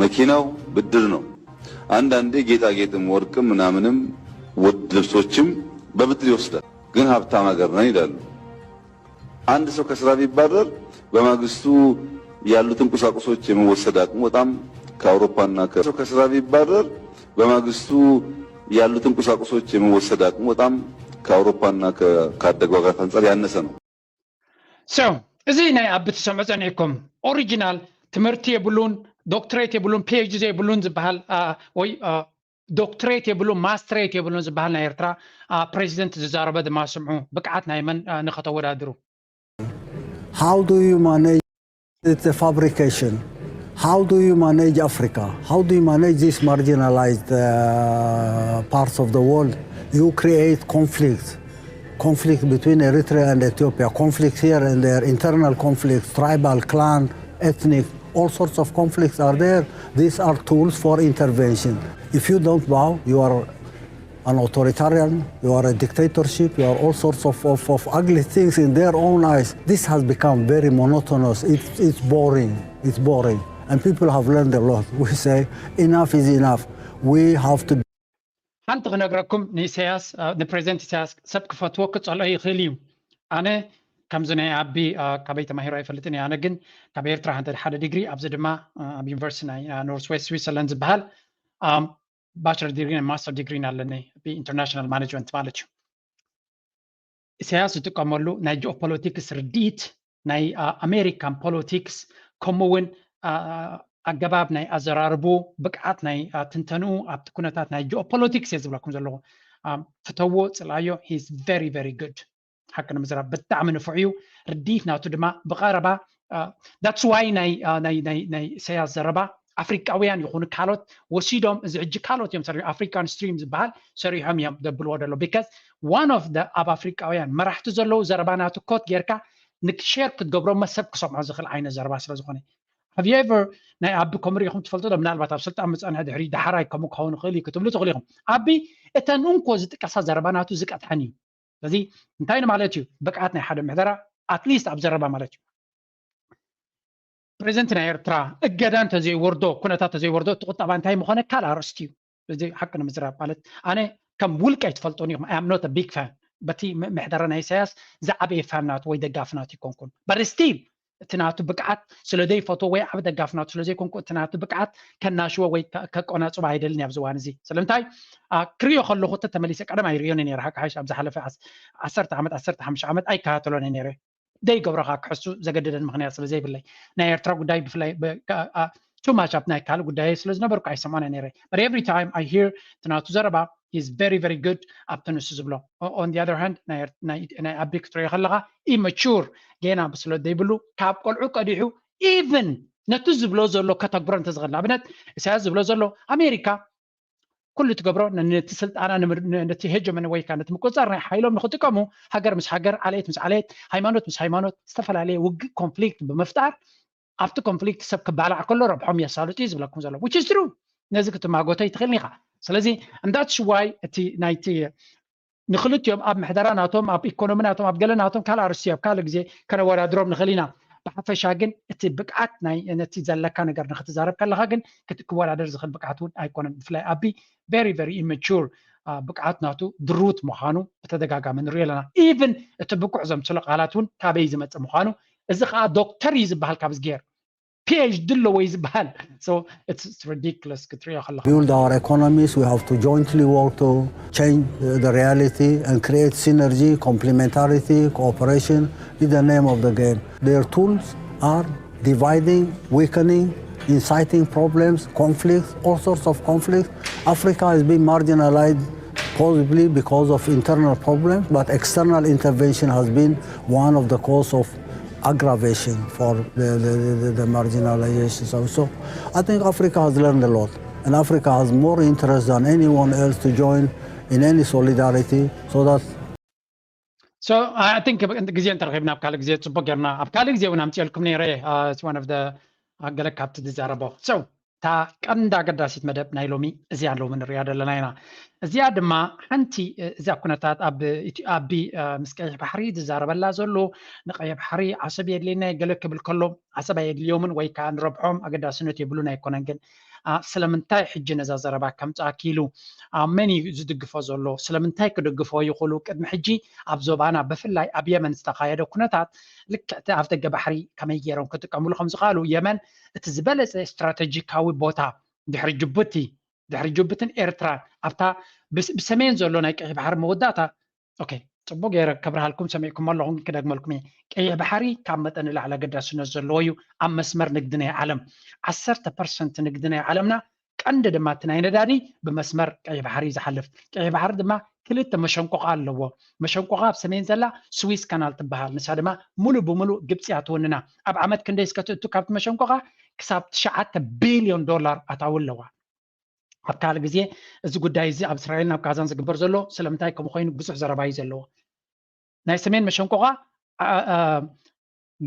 መኪናው ብድር ነው። አንዳንዴ ጌጣጌጥም ወርቅም ምናምንም ውድ ልብሶችም በብድር ይወስዳል። ግን ሀብታም ሀገር ነን ይላሉ። አንድ ሰው ከስራ ቢባረር በማግስቱ ያሉትን ቁሳቁሶች የመወሰድ አቅሙ በጣም ከአውሮፓና ከ- ሰው ከስራ ቢባረር በማግስቱ ያሉትን ቁሳቁሶች የመወሰድ አቅሙ በጣም ከአውሮፓና ከ- ካደጉ ሀገራት አንጻር ያነሰ ነው። So እዚ ናይ ኣብ ትሰምዑ ጸኒሕኩም ኦሪጂናል ትምህርቲ የብሉን፣ ዶክትሬት የብሉን፣ ፒኤችዲ የብሉን ዝበሃል ወይ ዶክትሬት የብሉን ማስትሬት የብሉን ዝበሃል ናይ ኤርትራ ፕሬዚደንት ዝዛረበ ድማ ስምዑ። ብቅዓት ናይ መን ንኸተወዳድሩ? How do you manage? It's a fabrication. How do you manage Africa? How do you manage these marginalized uh, parts of the world? You create conflict, conflict between Eritrea and Ethiopia, conflict here and there, internal conflicts, tribal, clan, ethnic, all sorts of conflicts are there. These are tools for intervention. If you don't bow, you are an authoritarian, you are a dictatorship, you are all sorts of, of, of ugly things in their own eyes. This has become very monotonous. It's, it's boring. It's boring. And people have learned a lot. We say, enough is enough. We have to. ሓንቲ ክነግረኩም ንኢሳያስ ንፕሬዚደንት ኢሳያስ ሰብ ክፈትዎ ክፀልኦ ይኽእል እዩ። ኣነ ከምዚ ናይ ኣቢ ካበይ ተማሂሩ ኣይፈልጥን እየ። ኣነ ግን ካብ ኤርትራ ሓደ ዲግሪ ኣብዚ ድማ ኣብ ዩኒቨርሲቲ ናይ ኖርት ዌስት ስዊትዘርላንድ ዝበሃል ባችለር ዲግሪ ናይ ማስተር ዲግሪ ኣለኒ ብኢንተርናሽናል ማኔጅመንት ማለት እዩ። ኢሳያስ ዝጥቀመሉ ናይ ጂኦፖለቲክስ ርድኢት ናይ ኣሜሪካን ፖለቲክስ ከምኡ እውን ኣገባብ ናይ ኣዘራርቡ ብቅዓት ናይ ትንተንኡ ኣብቲ ኩነታት ናይ ጂኦፖለቲክስ እየ ዝብለኩም ዘለኹ። ፍተዎ ፅላዮ he's very very good ሓቂ ንምዝራብ ብጣዕሚ ንፉዕ እዩ። ርድኢት ናቱ ድማ ብቐረባ that's why ናይ ናይ ናይ ናይ ኢሳያስ ዘረባ ኣፍሪቃውያን ይኹኑ ካልኦት ወሲዶም እዚ ሕጂ ካልኦት እዮም ሰሪሖም ኣፍሪካን ስትሪም ዝበሃል ሰሪሖም እዮም ዘብልዎ ዘሎ because one of the ኣብ ኣፍሪቃውያን መራሕቲ ዘለዉ ዘረባ ናቱ ኮት ጌርካ ንክሸር ክትገብሮ መሰብ ክሰምዖ ዝኽእል ዓይነት ዘረባ ስለ ዝኾነ have you ever ናይ ኣቢ ከምኡ ሪኢኹም ትፈልጡ ዶ? ምናልባት ኣብ ስልጣን ምፀንሐ ድሕሪ ዳሕራይ ከምኡ ክኸውን ይኽእል እዩ ክትብሉ ትኽእሉ ኢኹም። ኣቢ እተን እንኮ ዝጥቀሳ ዘረባ ናቱ ዝቀጥሐን እዩ። ስለዚ እንታይ ንማለት እዩ ብቅዓት ናይ ሓደ ምሕደራ ኣትሊስት ኣብ ዘረባ ማለት እዩ። ፕሬዚደንት ናይ ኤርትራ እገዳ እንተዘይወርዶ ኩነታት እንተዘይወርዶ እቲ ቁጠባ እንታይ ምኾነ ካልእ ኣርእስቲ እዩ። እዚ ሓቂ ንምዝራብ ማለት ኣነ ከም ውልቀ ኣይትፈልጦን ኢኹም I am not a big fan በቲ ምሕደራ ናይ ኢሳያስ ዝዓበየ ፋን ናቱ ወይ ደጋፊ ናቱ ይኮንኩን but still እቲ ናቱ ብቅዓት ስለ ዘይፈትዎ ወይ ዓብ ደጋፊ ናቱ ስለ ዘይኮንኩ እቲ ናቱ ብቅዓት ከናሽዎ ወይ ከቆናፅቦ ኣይደልን ኣብዚ እዋን እዚ። ስለምንታይ ክሪኦ ከለኹ ተመሊሰ ቀደም ኣይሪዮን ነረ ሓቂ ሓሽ ኣብ ዝሓለፈ ዓሰርተ ዓመት ዓሰርተ ሓሙሽተ ዓመት ኣይከታተሎን ነረ ዘይገብሮካ ክሕሱ ዘገደደን ምክንያት ስለ ዘይብለይ ናይ ኤርትራ ጉዳይ ብፍላይ ቱማች ኣብ ናይ ካልእ ጉዳይ ስለ ዝነበርኩ ኣይሰምዖን ነረ። But every time I hear እቲ ናቱ ዘረባ is very very good ኣብቲ ንሱ ዝብሎ። On the other hand ናይ ኣቢ ክትሪኦ ከለካ immature ገና ብስለት ዘይብሉ ካብ ቆልዑ ቀዲሑ even ነቲ ዝብሎ ዘሎ ከተግብሮ እንተዝኽእል ንኣብነት ኢሳያስ ዝብሎ ዘሎ ኣሜሪካ ኩሉ ትገብሮ ነቲ ስልጣና ነቲ ሄጀመኒ ወይ ከዓ ነቲ ምቁፅፃር ናይ ሓይሎም ንክጥቀሙ ሃገር ምስ ሃገር ዓሌት ምስ ዓሌት ሃይማኖት ምስ ሃይማኖት ዝተፈላለየ ውግእ ኮንፍሊክት ብምፍጣር ኣብቲ ኮንፍሊክት ሰብ ክባላዕ ከሎ ረብሖም የሳልጡ እዩ ዝብለኩም ዘሎ which is true። ነዚ ክትማጎቶ ይትኽእል ኢኻ። ስለዚ that's why እቲ ናይቲ ንክልቲኦም ኣብ ምሕደራ ናቶም ኣብ ኢኮኖሚ ናቶም ኣብ ገለ ናቶም ካልእ ኣርስቲ ኣብ ካልእ ግዜ ከነወዳድሮም ንኽእል ኢና። ብሓፈሻ ግን እቲ ብቅዓት ናይ ነቲ ዘለካ ነገር ንክትዛረብ ከለካ ግን ክወዳደር ዝኽእል ብቅዓት እውን ኣይኮነን። ብፍላይ ኣቢ very very immature ብቅዓት ናቱ ድሩት ምዃኑ ብተደጋጋሚ ንሪኦ ኣለና። Even እቲ ብቁዕ ዘምስሎ ቃላት እውን ካበይ ዝመፅእ ምዃኑ እዚ ከዓ ዶክተር እዩ ዝበሃል ካብ ዝገር PhD ኣለዎ እዩ ዝበሃል። So it's ridiculous ክትሪኦ ከለካ build our economies, we have to jointly work to change the reality and create synergy, complementarity, cooperation is the name of the game. Their tools are dividing, weakening, inciting problems, conflicts, all sorts of conflicts. Africa has been marginalized possibly because of internal problems, but external intervention has been one of the cause of aggravation for the, the, the, the marginalization. So, so I think Africa has learned a lot, and Africa has more interest than anyone else to join in any solidarity, so that So I think ግዜ እንተረኺብና ኣብ ካልእ ግዜ ፅቡቅ ጌርና ኣብ ካልእ ግዜ እውን ኣምፅኤልኩም ነይረ one of the ገለ ካብቲ ዝዛረቦ so እታ ቀንዲ ኣገዳሲት መደብ ናይ ሎሚ እዚኣ ሎሚ ንሪኣ ዘለና ኢና። እዚኣ ድማ ሓንቲ እዚኣ ኩነታት ኣብ ኣቢ ምስ ቀይሕ ባሕሪ ዝዛረበላ ዘሎ ንቀይሕ ባሕሪ ዓሰብ የድልየና ገለ ክብል ከሎ ዓሰብ ኣየድልዮምን ወይ ከዓ ንረብሖም ኣገዳስነት የብሉን ኣይኮነን ግን ስለምንታይ ሕጂ ነዛ ዘረባ ከምፅኣ ኪሉ መን እዩ ዝድግፎ ዘሎ ስለምንታይ ክድግፎ ይኽእሉ ቅድሚ ሕጂ ኣብ ዞባና ብፍላይ ኣብ የመን ዝተኻየደ ኩነታት ልክዕቲ ኣፍ ደገ ባሕሪ ከመይ ገይሮም ክጥቀምሉ ከም ዝኽኣሉ የመን እቲ ዝበለፀ ስትራተጂካዊ ቦታ ድሕሪ ጅቡቲ ድሕሪ ጅቡትን ኤርትራን ኣብታ ብሰሜን ዘሎ ናይ ቀይሕ ባሕሪ መወዳእታ ኦኬ ፅቡቅ ገይረ ከብርሃልኩም ሰሚዕኩም ኣለኹም ክደግመልኩም እየ ቀይሕ ባሕሪ ካብ መጠን ንላዕሊ ኣገዳስነት ዘለዎ እዩ ኣብ መስመር ንግዲ ናይ ዓለም ዓሰርተ ፐርሰንት ንግዲ ናይ ዓለምና ቀንዲ ድማ እቲ ናይ ነዳዲ ብመስመር ቀይሕ ባሕሪ እዩ ዝሓልፍ ቀይሕ ባሕሪ ድማ ክልተ መሸንቆቃ ኣለዎ መሸንቆቃ ኣብ ሰሜን ዘላ ስዊስ ካናል ትበሃል ንሳ ድማ ሙሉ ብሙሉ ግብፂ እያ ትውንና ኣብ ዓመት ክንደይ እስከ ትእቱ ካብቲ መሸንቆቃ ክሳብ ትሽዓተ ቢልዮን ዶላር ኣታዊ ኣለዋ ኣብ ካልእ ግዜ እዚ ጉዳይ እዚ ኣብ እስራኤልን ኣብ ጋዛን ዝግበር ዘሎ ስለምንታይ ከምኡ ኮይኑ ብዙሕ ዘረባ እዩ ዘለዎ ናይ ሰሜን መሸንቆቃ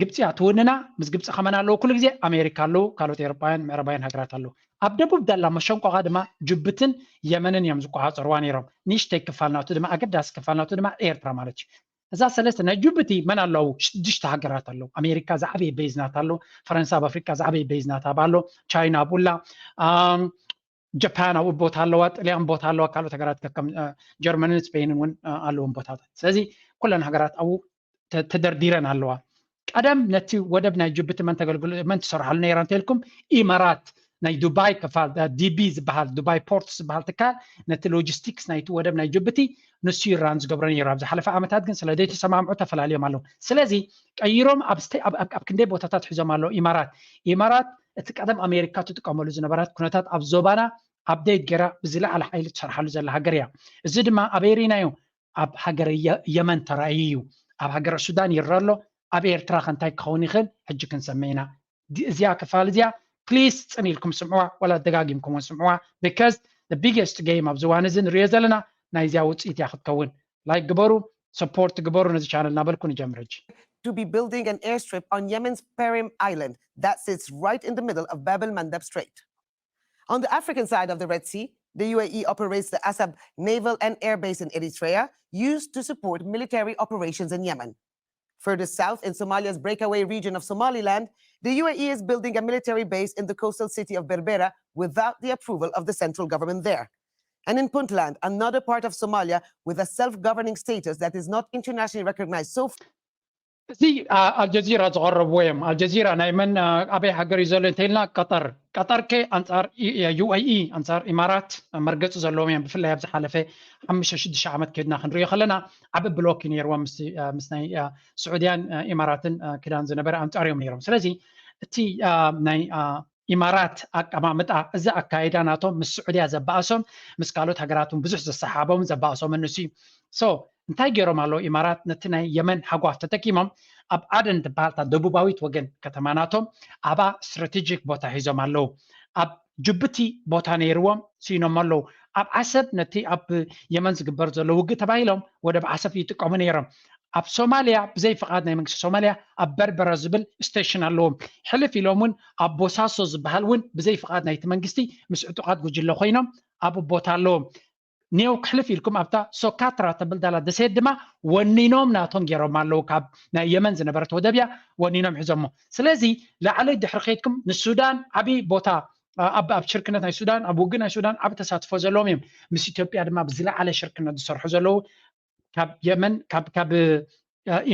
ግብፂ እያ ትውንና ምስ ግብፂ ከመን ኣለዉ ኩሉ ግዜ ኣሜሪካ ኣለዉ ካልኦት ኤሮጳውያን ምዕራባውያን ሃገራት ኣለዉ ኣብ ደቡብ ደላ መሸንቆቃ ድማ ጅቡትን የመንን እዮም ዝቆፃፀርዋ ነይሮም ንእሽተይ ክፋል ናቱ ድማ ኣገዳሲ ክፋል ናቱ ድማ ኤርትራ ማለት እዩ እዛ ሰለስተ ናይ ጅቡቲ መን ኣለዉ ሽዱሽተ ሃገራት ኣለዉ ኣሜሪካ ዝዓበየ ቤዝ ናታ ኣሎ ፈረንሳ ኣብ ኣፍሪካ ዝዓበየ ቤዝ ናታ ኣሎ ቻይና ኣብኡላ ጃፓን ኣብኡ ቦታ ኣለዋ ጥልያን ቦታ ኣለዋ ካልኦት ሃገራት ከም ጀርመንን ስፔንን እውን ኣለዎም ቦታታት ስለዚ ኩለን ሃገራት ኣብኡ ተደርዲረን ኣለዋ ቀደም ነቲ ወደብ ናይ ጅቡቲ መን ተገልግሉ መን ትሰርሓሉ ነይራ እንተልኩም ኢማራት ናይ ዱባይ ክፋል ዲቢ ዝበሃል ዱባይ ፖርት ዝበሃል ትካል ነቲ ሎጂስቲክስ ናይቲ ወደብ ናይ ጅቡቲ ንሱ ይራን ዝገብሮ ነይሩ ኣብ ዝሓለፈ ዓመታት ግን ስለ ዘይተሰማምዑ ተፈላለዮም ኣለዉ ስለዚ ቀይሮም ኣብ ክንደይ ቦታታት ሒዞም ኣለዉ ኢማራት ኢማራት እቲ ቀደም ኣሜሪካ ትጥቀመሉ ዝነበራት ኩነታት ኣብ ዞባና ኣብደይት ገይራ ብዝለዓለ ሓይሊ ትሰርሓሉ ዘላ ሃገር እያ እዚ ድማ ኣበይ ርኢናዮ ኣብ ሃገረ የመን ተራእዩ እዩ ኣብ ሃገረ ሱዳን ይረአ ኣሎ ኣብ ኤርትራ ከ እንታይ ክኸውን ይኽእል ሕጂ ክንሰምዕ ኢና እዚኣ ክፋል እዚኣ ፕሊስ ፅን ኢልኩም ስምዕዋ ወላ ደጋጊምኩም እውን ስምዕዋ because the biggest game ኣብዚ እዋን እዚ ንሪኦ ዘለና ናይዚኣ ውፅኢት እያ ክትከውን ላይክ ግበሩ ሰፖርት ግበሩ ነዚ ቻነል እናበልኩ ንጀምር ሕጂ to be building an airstrip on Yemen's Perim island that sits right in the middle of Bab el Mandeb Strait. On the African side of the Red Sea, the U A E operates the Asab naval and air base in Eritrea, used to support military operations in Yemen. Further south, in Somalia's breakaway region of Somaliland, the U A E is building a military base in the coastal city of Berbera without the approval of the central government there. And in Puntland, another part of Somalia with a self governing status that is not internationally recognized so far. እዚ ኣልጀዚራ ዝቐረብዎ እዮም። ኣልጀዚራ ናይ መን ኣበይ ሃገር እዩ ዘሎ እንተኢልና፣ ቀጠር። ቀጠር ከ ኣንጻር ዩኤኢ፣ ኣንጻር ኢማራት መርገፂ ዘለዎም እዮም። ብፍላይ ኣብ ዝሓለፈ ሓሙሽተ ሽዱሽተ ዓመት ከድና ክንሪኦ ከለና ዓቢ ብሎክ እዩ ነይርዎም ምስ ናይ ስዑድያን ኢማራትን ክዳን ዝነበረ ኣንጻር እዮም ነይሮም። ስለዚ እቲ ናይ ኢማራት ኣቀማምጣ፣ እዚ ኣካይዳ ናቶም ምስ ስዑድያ ዘባእሶም፣ ምስ ካልኦት ሃገራት እውን ብዙሕ ዘሰሓቦም ዘባእሶም ንሱ እዩ። So እንታይ ገይሮም ኣለዉ ኢማራት? ነቲ ናይ የመን ሃጓፍ ተጠቂሞም ኣብ ዓደን ትበሃል እታ ደቡባዊት ወገን ከተማ ናቶም፣ ኣብኣ ስትራቴጂክ ቦታ ሒዞም ኣለዉ። ኣብ ጅቡቲ ቦታ ነይርዎም፣ ስኢኖም ኣለዉ። ኣብ ዓሰብ ነቲ ኣብ የመን ዝግበር ዘሎ ውግእ ተባሂሎም ወደብ ዓሰብ ይጥቀሙ ነይሮም። ኣብ ሶማልያ ብዘይ ፍቓድ ናይ መንግስቲ ሶማልያ ኣብ በርበራ ዝብል ስቴሽን ኣለዎም። ሕልፍ ኢሎም እውን ኣብ ቦሳሶ ዝበሃል እውን ብዘይ ፍቓድ ናይቲ መንግስቲ ምስ ዕጡቓት ጉጅለ ኮይኖም ኣብ ቦታ ኣለዎም። ኔው ክሕልፍ ኢልኩም ኣብታ ሶካትራ ተብል ዳላ ደሴት ድማ ወኒኖም ናቶም ገይሮም ኣለዉ። ካብ ናይ የመን ዝነበረት ወደብ እያ ወኒኖም ሒዞሞ። ስለዚ ላዕለይ ድሕሪ ከይድኩም ንሱዳን ዓቢ ቦታ ኣብ ሽርክነት ናይ ሱዳን፣ ኣብ ውግእ ናይ ሱዳን ዓቢ ተሳትፎ ዘለዎም እዮም። ምስ ኢትዮጵያ ድማ ብዝለዓለ ሽርክነት ዝሰርሑ ዘለዉ። ካብ የመን ካብ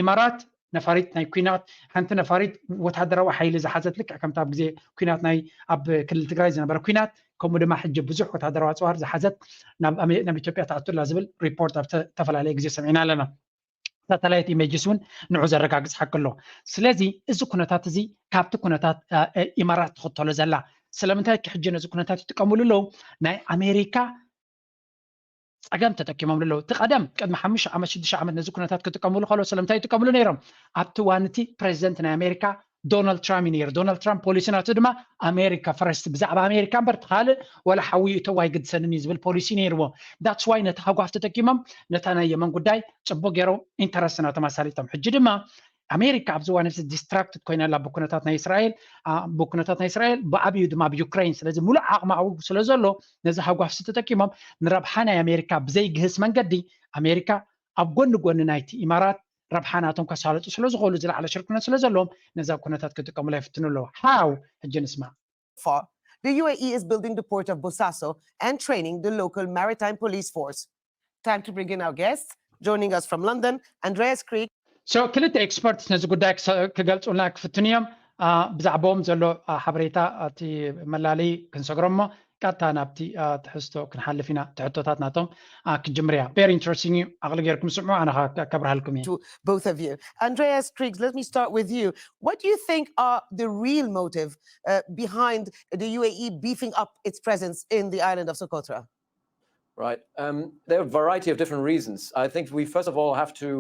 ኢማራት ነፋሪት ናይ ኩናት፣ ሓንቲ ነፋሪት ወታደራዊ ሓይሊ ዝሓዘት፣ ልክዕ ከምታ ኣብ ግዜ ኩናት ናይ ኣብ ክልል ትግራይ ዝነበረ ኩናት፣ ከምኡ ድማ ሕጂ ብዙሕ ወታደራዊ ኣፅዋር ዝሓዘት ናብ ኢትዮጵያ ተኣቱላ ዝብል ሪፖርት ኣብ ዝተፈላለየ ግዜ ሰሚዕና ኣለና። ሳተላይት ኢሜጅስ እውን ንዑ ዘረጋግፅ ሓቂ ኣሎ። ስለዚ እዚ ኩነታት እዚ ካብቲ ኩነታት ኢማራት ትኽተሎ ዘላ፣ ስለምንታይ ሕጂ ነዚ ኩነታት ይጥቀምሉ ኣለዉ? ናይ ኣሜሪካ ፀገም ተጠቂሞም ኣለዉ። እቲ ቀደም ቅድሚ ሓሙሽተ ዓመት ሽዱሽተ ዓመት ነዚ ኩነታት ክጥቀምሉ ከሎ ስለምንታይ ይጥቀምሉ ነይሮም? ኣብቲ ዋንቲ ፕሬዚደንት ናይ ኣሜሪካ ዶናልድ ትራምፕ እዩ ነይሩ። ዶናልድ ትራምፕ ፖሊሲ ናቱ ድማ ኣሜሪካ ፈረስት፣ ብዛዕባ ኣሜሪካ እምበር ካልእ ወላ ሓዊ ይእተው ኣይግድሰንን እዩ ዝብል ፖሊሲ ነይርዎ። ዳትስ ዋይ ነቲ ሃጓፍ ተጠቂሞም ነታ ናይ የመን ጉዳይ ፅቡቅ ገይሮም ኢንተረስት ናቶም ኣሳሊጦም። ሕጂ ድማ ኣሜሪካ ኣብዚ እዋን እዚ ዲስትራክትድ ኮይና ኣላ ብኩነታት ናይ እስራኤል፣ ብኩነታት ናይ እስራኤል ብዓብዩ ድማ ኣብ ዩክሬን። ስለዚ ሙሉእ ዓቕሚ ኣብኡ ስለ ዘሎ ነዚ ሃጓፍሲ ተጠቂሞም ንረብሓ ናይ ኣሜሪካ ብዘይግህስ መንገዲ ኣሜሪካ ኣብ ጎኒ ጎኒ ናይቲ ኢማራት ረብሓ ናቶም ከሳለጡ ስለ ዝኽእሉ ዝለዓለ ሽርክነት ስለ ዘለዎም ነዛ ኩነታት ክጥቀሙላ ይፍትኑ ኣለዉ። ሃው ሕጂ ንስማዕ። Far. The U A E is building the port of Bosaso and training the local maritime police force. Time to bring in our guests. Joining us from London, Andreas Krieg. So ክልተ ኤክስፐርትስ ነዚ ጉዳይ ክገልፁልና ክፍትኑ እዮም። ብዛዕባኦም ዘሎ ሓበሬታ እቲ መላለይ ክንሰግሮ እሞ ቀጥታ ናብቲ ትሕዝቶ ክንሓልፍ ኢና። ትሕቶታት ናቶም ክጅምር እያ። Very interesting እዩ። ዓቕሊ ጌርኩም ስምዑ፣ ኣነ ከብርሃልኩም እየ። Both of you. Andreas Krieg, let me start with you. What do you think are the real motive uh, behind the U A E beefing up its presence in the island of Socotra? Right. Um, there are a variety of different reasons. I think we first of all have to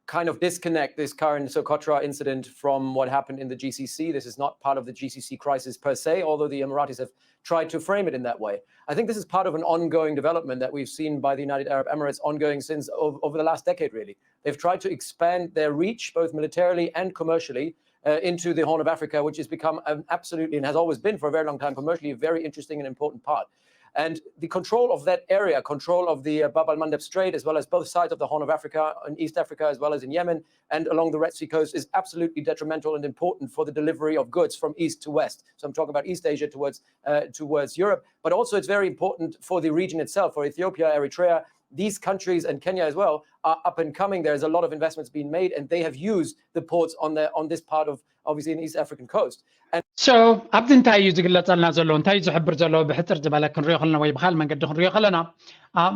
kind of disconnect this current Socotra incident from what happened in the G C C. This is not part of the G C C crisis per se, although the Emiratis have tried to frame it in that way. I think this is part of an ongoing development that we've seen by the United Arab Emirates ongoing since over the last decade, really. They've tried to expand their reach, both militarily and commercially, uh, into the Horn of Africa, which has become an absolutely and has always been for a very long time commercially a very interesting and important part. And the control of that area, control of the uh, Bab al Mandeb Strait, as well as both sides of the Horn of Africa, in East Africa, as well as in Yemen, and along the Red Sea coast, is absolutely detrimental and important for the delivery of goods from east to west. So I'm talking about East Asia towards uh, towards Europe, but also it's very important for the region itself, for Ethiopia, Eritrea. These countries and Kenya as well are up and coming. There's a lot of investments being made, and they have used the ports on the on this part of obviously in East African coast. So ኣብዚ እንታይ እዩ ዝግለፀልና ዘሎ፣ እንታይ እዩ ዝሕብር ዘሎ? ብሕፅር ዝበለ ክንሪኦ ከለና ወይ ብካል መንገዲ ክንሪኦ ከለና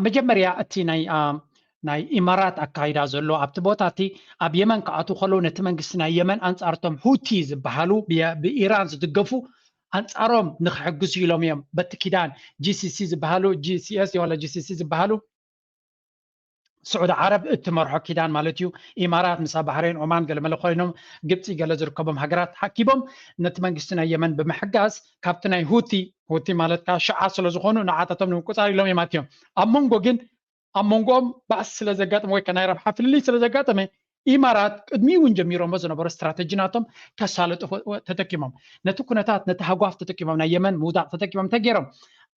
መጀመርያ እቲ ናይ ናይ ኢማራት ኣካይዳ ዘሎ ኣብቲ ቦታ እቲ ኣብ የመን ክኣትዉ ከለዉ ነቲ መንግስቲ ናይ የመን ኣንጻርቶም ሁቲ ዝበሃሉ ብኢራን ዝድገፉ ኣንጻሮም ንክሕግዙ ኢሎም እዮም። በቲ ኪዳን ጂሲሲ ዝበሃሉ ጂሲኤስ ወላ ጂሲሲ ዝበሃሉ ስዑዲ ዓረብ እትመርሖ ኪዳን ማለት እዩ። ኢማራት ምሳ ባሕሬን፣ ኦማን ገለመለ ኮይኖም ግብፂ ገለ ዝርከቦም ሃገራት ሓኪቦም ነቲ መንግስቲ ናይ የመን ብምሕጋዝ ካብቲ ናይ ሁቲ፣ ሁቲ ማለት ከዓ ሽዓ ስለዝኾኑ ንዓታቶም ንምቁፃር ኢሎም እዮም ኣትዮም። ኣብ መንጎ ግን ኣብ መንጎኦም ባእሲ ስለ ዘጋጠመ ወይ ናይ ረብሓ ፍልልይ ስለ ዘጋጠመ ኢማራት ቅድሚኡ እውን ጀሚሮሞ ዝነበሩ ስትራተጂ ናቶም ከሳለጡ ተጠቂሞም ነቲ ኩነታት ነቲ ሃጓፍ ተጠቂሞም ናይ የመን ምውዳቕ ተጠቂሞም እንታይ ገይሮም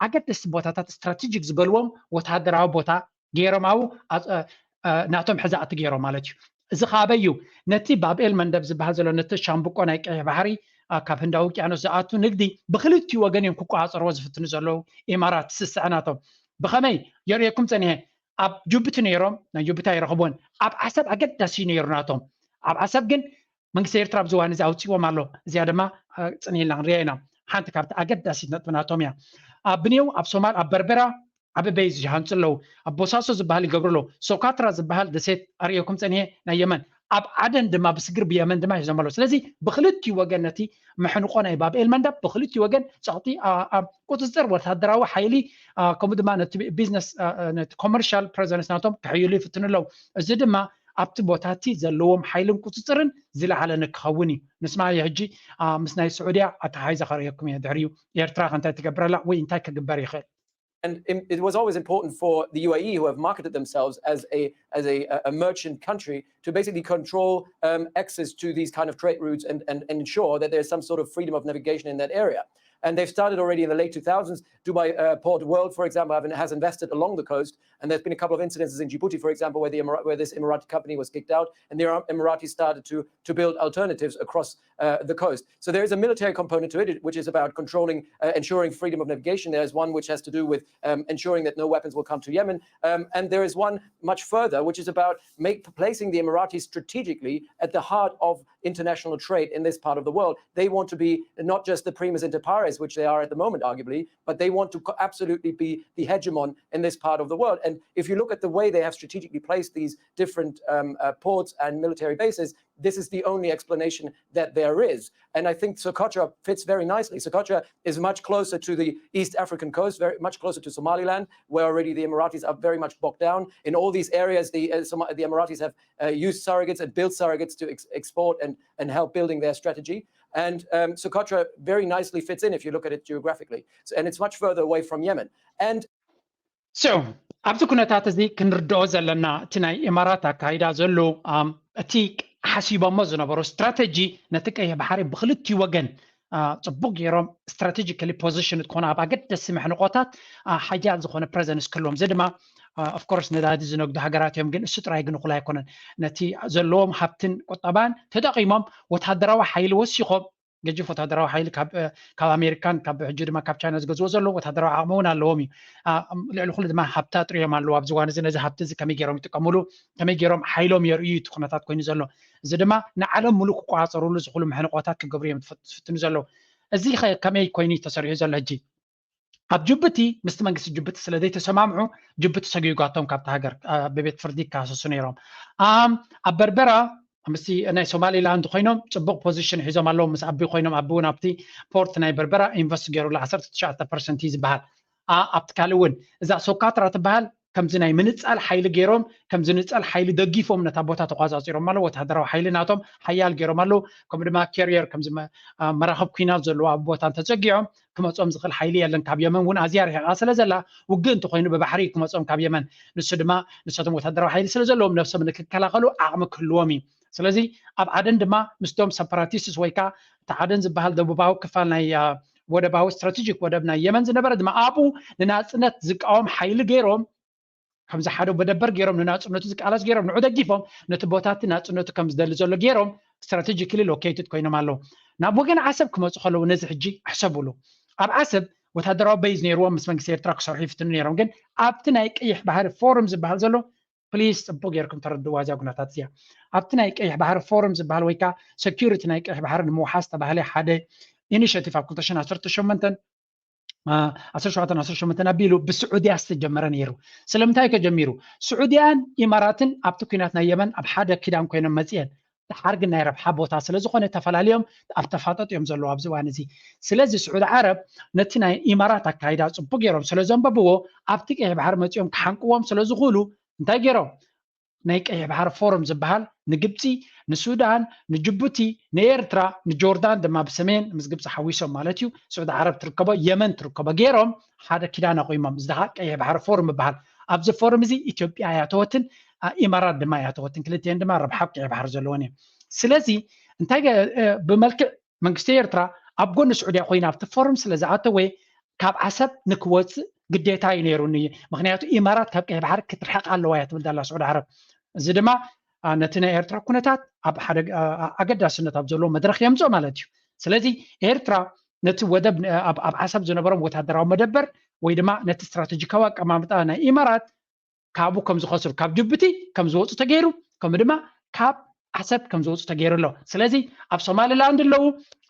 ኣገደስቲ ቦታታት ስትራቴጂክ ዝበልዎም ወታደራዊ ቦታ ገይሮም ኣብኡ ናቶም ሕዛእቲ ገይሮም ማለት እዩ። እዚ ካበይ እዩ? ነቲ ባብኤል መንደብ ዝበሃል ዘሎ ነቲ ሻምብቆ ናይ ቀይሕ ባሕሪ ካብ ህንዳዊ ውቅያኖስ ዝኣቱ ንግዲ ብክልቲኡ ወገን እዮም ክቆፃፀርዎ ዝፍትኑ ዘለዉ ኢማራት ስስዐ ናቶም። ብኸመይ የርእየኩም ፀኒሐ ኣብ ጅቡቲ ነይሮም ናይ ጅቡቲ ኣይረኽብዎን ኣብ ዓሰብ ኣገዳሲ ነይሩ ናቶም ኣብ ዓሰብ ግን መንግስቲ ኤርትራ ኣብዚ እዋን እዚ ኣውፅዎም ኣሎ። እዚኣ ድማ ፅን ኢልና ክንሪኣ ኢና። ሓንቲ ካብቲ ኣገዳሲት ነጥብናቶም እያ። ኣብ ብንየው ኣብ ሶማል ኣብ በርበራ ዓቢ ቤዝ ይሃንፁ ኣለዉ። ኣብ ቦሳሶ ዝበሃል ይገብሩ ኣለዉ። ሶካትራ ዝበሃል ደሴት ኣርእየኩም ፀኒሐ ናይ የመን። ኣብ ዓደን ድማ ብስግር ብየመን ድማ ሒዞም ኣለዉ። ስለዚ ብክልቲኡ ወገን ነቲ መሕንቆ ናይ ባብኤል መንደብ ብክልቲኡ ወገን ፀቕጢ ኣብ ቁፅፅር ወታደራዊ ሓይሊ ከምኡ ድማ ነቲ ቢዝነስ ነቲ ኮመርሻል ፕሬዘንስ ናቶም ክሕይሉ ይፍትኑ ኣለዉ። እዚ ድማ ኣብቲ ቦታ እቲ ዘለዎም ሓይልን ቁፅፅርን ዝለዓለ ንክኸውን እዩ። ንስማዮ ሕጂ ምስ ናይ ስዑድያ ኣተሓሒዘ ከርእየኩም እየ። ድሕሪኡ ኤርትራ ከ እንታይ ትገብረላ ወይ እንታይ ክግበር ይኽእል? And it was always important for the U A E, who have marketed themselves as a as a, a merchant country, to basically control um, access to these kind of trade routes and, and, and ensure that there's some sort of freedom of navigation in that area. And they've started already in the late two thousands. Dubai uh, Port World, for example, have, has invested along the coast. And there's been a couple of incidences in Djibouti, for example, where, the Emir- where this Emirati company was kicked out and the Emiratis started to, to build alternatives across uh, the coast. So there is a military component to it, which is about controlling, uh, ensuring freedom of navigation. There's one which has to do with um, ensuring that no weapons will come to Yemen. Um, and there is one much further, which is about make, placing the Emiratis strategically at the heart of international trade in this part of the world. They want to be not just the primus inter pares, which they are at the moment, arguably, but they want to absolutely be the hegemon in this part of the world. And if you look at the way they have strategically placed these different um, uh, ports and military bases, this is the only explanation that there is. And I think Socotra fits very nicely. Socotra is much closer to the East African coast, very much closer to Somaliland, where already the Emiratis are very much bogged down. In all these areas, the, uh, the Emiratis have uh, used surrogates and built surrogates to ex- export and, and help building their strategy. And um, Socotra very nicely fits in if you look at it geographically. So, and it's much further away from Yemen. And So ኣብዚ ኩነታት እዚ ክንርድኦ ዘለና እቲ ናይ ኢማራት ኣካይዳ ዘሎ እቲ ሓሲቦሞ ዝነበሩ ስትራተጂ ነቲ ቀይሕ ባሕሪ ብክልቲኡ ወገን ፅቡቅ ገይሮም ስትራቴጂካሊ ፖዚሽን ክኾኑ ኣብ ኣገደሲ መሕንቆታት ሓያል ዝኾነ ፕሬዘንስ ክህልዎም። እዚ ድማ ኦፍኮርስ ነዳዲ ዝነግዱ ሃገራት እዮም፣ ግን እሱ ጥራይ ግን እኹል ኣይኮነን። ነቲ ዘለዎም ሃብትን ቁጠባን ተጠቂሞም ወታደራዊ ሓይሊ ወሲኾም ገጅፍ ወታደራዊ ሓይሊ ካብ ኣሜሪካን ካብ ሕጂ ድማ ካብ ቻይና ዝገዝዎ ዘለዉ ወታደራዊ ዓቕሚ እውን ኣለዎም እዩ። ልዕሊ ኩሉ ድማ ሃብቲ ኣጥርዮም ኣለዉ። ኣብዚ እዋን እዚ ነዚ ሃብቲ እዚ ከመይ ገይሮም ይጥቀምሉ፣ ከመይ ገይሮም ሓይሎም የርእዩ እቲ ኩነታት ኮይኑ ዘሎ። እዚ ድማ ንዓለም ሙሉእ ክቆፃፀርሉ ዝኽእሉ መሕንቆታት ክገብሩ እዮም ዝፍትኑ ዘለዉ። እዚ ከመይ ኮይኑ ተሰሪሑ ዘሎ ሕጂ? ኣብ ጅቡቲ ምስቲ መንግስቲ ጅቡቲ ስለ ዘይተሰማምዑ ጅቡቲ ሰጊጓቶም ካብቲ ሃገር ብቤት ፍርዲ ይከሰሱ ነይሮም። ኣብ በርበራ ምስቲ ናይ ሶማሊላንድ ኮይኖም ፅቡቅ ፖዚሽን ሒዞም ኣለዉ። ምስ ኣቢ ኮይኖም ኣቢ እውን ኣብቲ ፖርት ናይ በርበራ ኢንቨስት ገይሩሉ ዓሰርተ ትሽዓተ ፐርሰንት እዩ ዝበሃል። ኣብቲ ካልእ እውን እዛ ሶካትራ ትበሃል ከምዚ ናይ ምንፃል ሓይሊ ገይሮም ከምዚ ንፃል ሓይሊ ደጊፎም ነታ ቦታ ተቋፃፂሮም ኣለዉ። ወታደራዊ ሓይሊ ናቶም ሓያል ገይሮም ኣለዉ። ከምኡ ድማ ካሪየር ከምዚ መራኸብ ኩናት ዘለዎ ኣብ ቦታ እንተፀጊዖም ክመፆም ዝኽእል ሓይሊ የለን። ካብ የመን እውን ኣዝያ ርሒቓ ስለ ዘላ ውግእ እንተኮይኑ ብባሕሪ ክመፆም ካብ የመን ንሱ ድማ ንሳቶም ወታደራዊ ሓይሊ ስለ ዘለዎም ነብሶም ንክከላኸሉ ዓቕሚ ክህልዎም እዩ። ስለዚ ኣብ ዓደን ድማ ምስቶም ሰፓራቲስትስ ወይ ከዓ እቲ ዓደን ዝበሃል ደቡባዊ ክፋል ናይ ወደባዊ ስትራቴጂክ ወደብ ናይ የመን ዝነበረ ድማ ኣብኡ ንናፅነት ዝቃወም ሓይሊ ገይሮም ከምዚ ሓደ መደበር ገይሮም ንናፅነቱ ዝቃለስ ገይሮም ንዑ ደጊፎም ነቲ ቦታቲ ናፅነቱ ከም ዝደሊ ዘሎ ገይሮም ስትራቴጂካሊ ሎኬትድ ኮይኖም ኣለዉ። ናብ ወገን ዓሰብ ክመፁ ከለዉ ነዚ ሕጂ ሕሰብሉ። ኣብ ዓሰብ ወታደራዊ በይዝ ነይርዎም ምስ መንግስቲ ኤርትራ ክሰርሑ ይፍትኑ ነይሮም። ግን ኣብቲ ናይ ቀይሕ ባሕሪ ፎርም ዝበሃል ዘሎ ፕሊስ ፅቡቅ ጌርኩም ተረድዋ እዚኣ ኩነታት እዚኣ። ኣብቲ ናይ ቀይሕ ባሕሪ ፎርም ዝበሃል ወይ ከዓ ሰኪሪቲ ናይ ቀይሕ ባሕሪ ንምውሓስ ተባህለ ሓደ ኢኒሽቲቭ ኣብ ክልተ ሽሕን ዓሰርተ ሸሞንተን ዓሰርተ ሸውዓተ ዓሰርተ ሸሞንተ ኣቢሉ ብስዑድያ ዝተጀመረ ነይሩ። ስለምንታይ ከጀሚሩ? ስዑድያን ኢማራትን ኣብቲ ኩናት ናይ የመን ኣብ ሓደ ኪዳን ኮይኖም መፅየን። ደሓር ግን ናይ ረብሓ ቦታ ስለ ዝኾነ ተፈላለዮም ኣብ ተፋጠጥ እዮም ዘለዉ ኣብዚ እዋን እዚ። ስለዚ ስዑዲ ዓረብ ነቲ ናይ ኢማራት ኣካይዳ ፅቡቅ ገይሮም ስለ ዘንበብዎ ኣብቲ ቀይሕ ባሕሪ መፂኦም ክሓንቅዎም ስለ ዝኽእሉ እንታይ ገይሮም? ናይ ቀይሕ ባሕሪ ፎረም ዝበሃል ንግብፂ፣ ንሱዳን፣ ንጅቡቲ፣ ንኤርትራ፣ ንጆርዳን ድማ ብሰሜን ምስ ግብፂ ሓዊሶም ማለት እዩ። ስዑዲ ዓረብ ትርከቦ፣ የመን ትርከቦ ገይሮም ሓደ ኪዳን ኣቑሞም። እዚ ከዓ ቀይሕ ባሕሪ ፎረም ይበሃል። ኣብዚ ፎረም እዚ ኢትዮጵያ እያ ተወትን ኢማራት ድማ እያ ተወትን። ክልቲኤን ድማ ረብሓ ኣብ ቀይሕ ባሕሪ ዘለወን እየን። ስለዚ እንታይ ብመልክዕ መንግስቲ ኤርትራ ኣብ ጎኒ ስዑድያ ኮይኑ ኣብቲ ፎረም ስለ ዝኣተወ ካብ ዓሰብ ንክወፅእ ግዴታ እዩ ነይሩ። ምክንያቱ ኢማራት ካብ ቀይሕ ባሕሪ ክትርሕቕ ኣለዋ እያ ትብል ዘላ ስዑዲ ዓረብ። እዚ ድማ ነቲ ናይ ኤርትራ ኩነታት ኣብ ሓደ ኣገዳስነት ኣብ ዘለዎ መድረኽ የምፅኦ ማለት እዩ። ስለዚ ኤርትራ ነቲ ወደብ ኣብ ዓሰብ ዝነበሮም ወታደራዊ መደበር ወይ ድማ ነቲ ስትራቴጂካዊ ኣቀማምጣ ናይ ኢማራት ካብኡ ከም ዝኸስሩ ካብ ጅቡቲ ከም ዝወፁ ተገይሩ ከምኡ ድማ ካብ ዓሰብ ከም ዝወፁ ተገይሩ ኣሎ። ስለዚ ኣብ ሶማሊላንድ ኣለዉ፣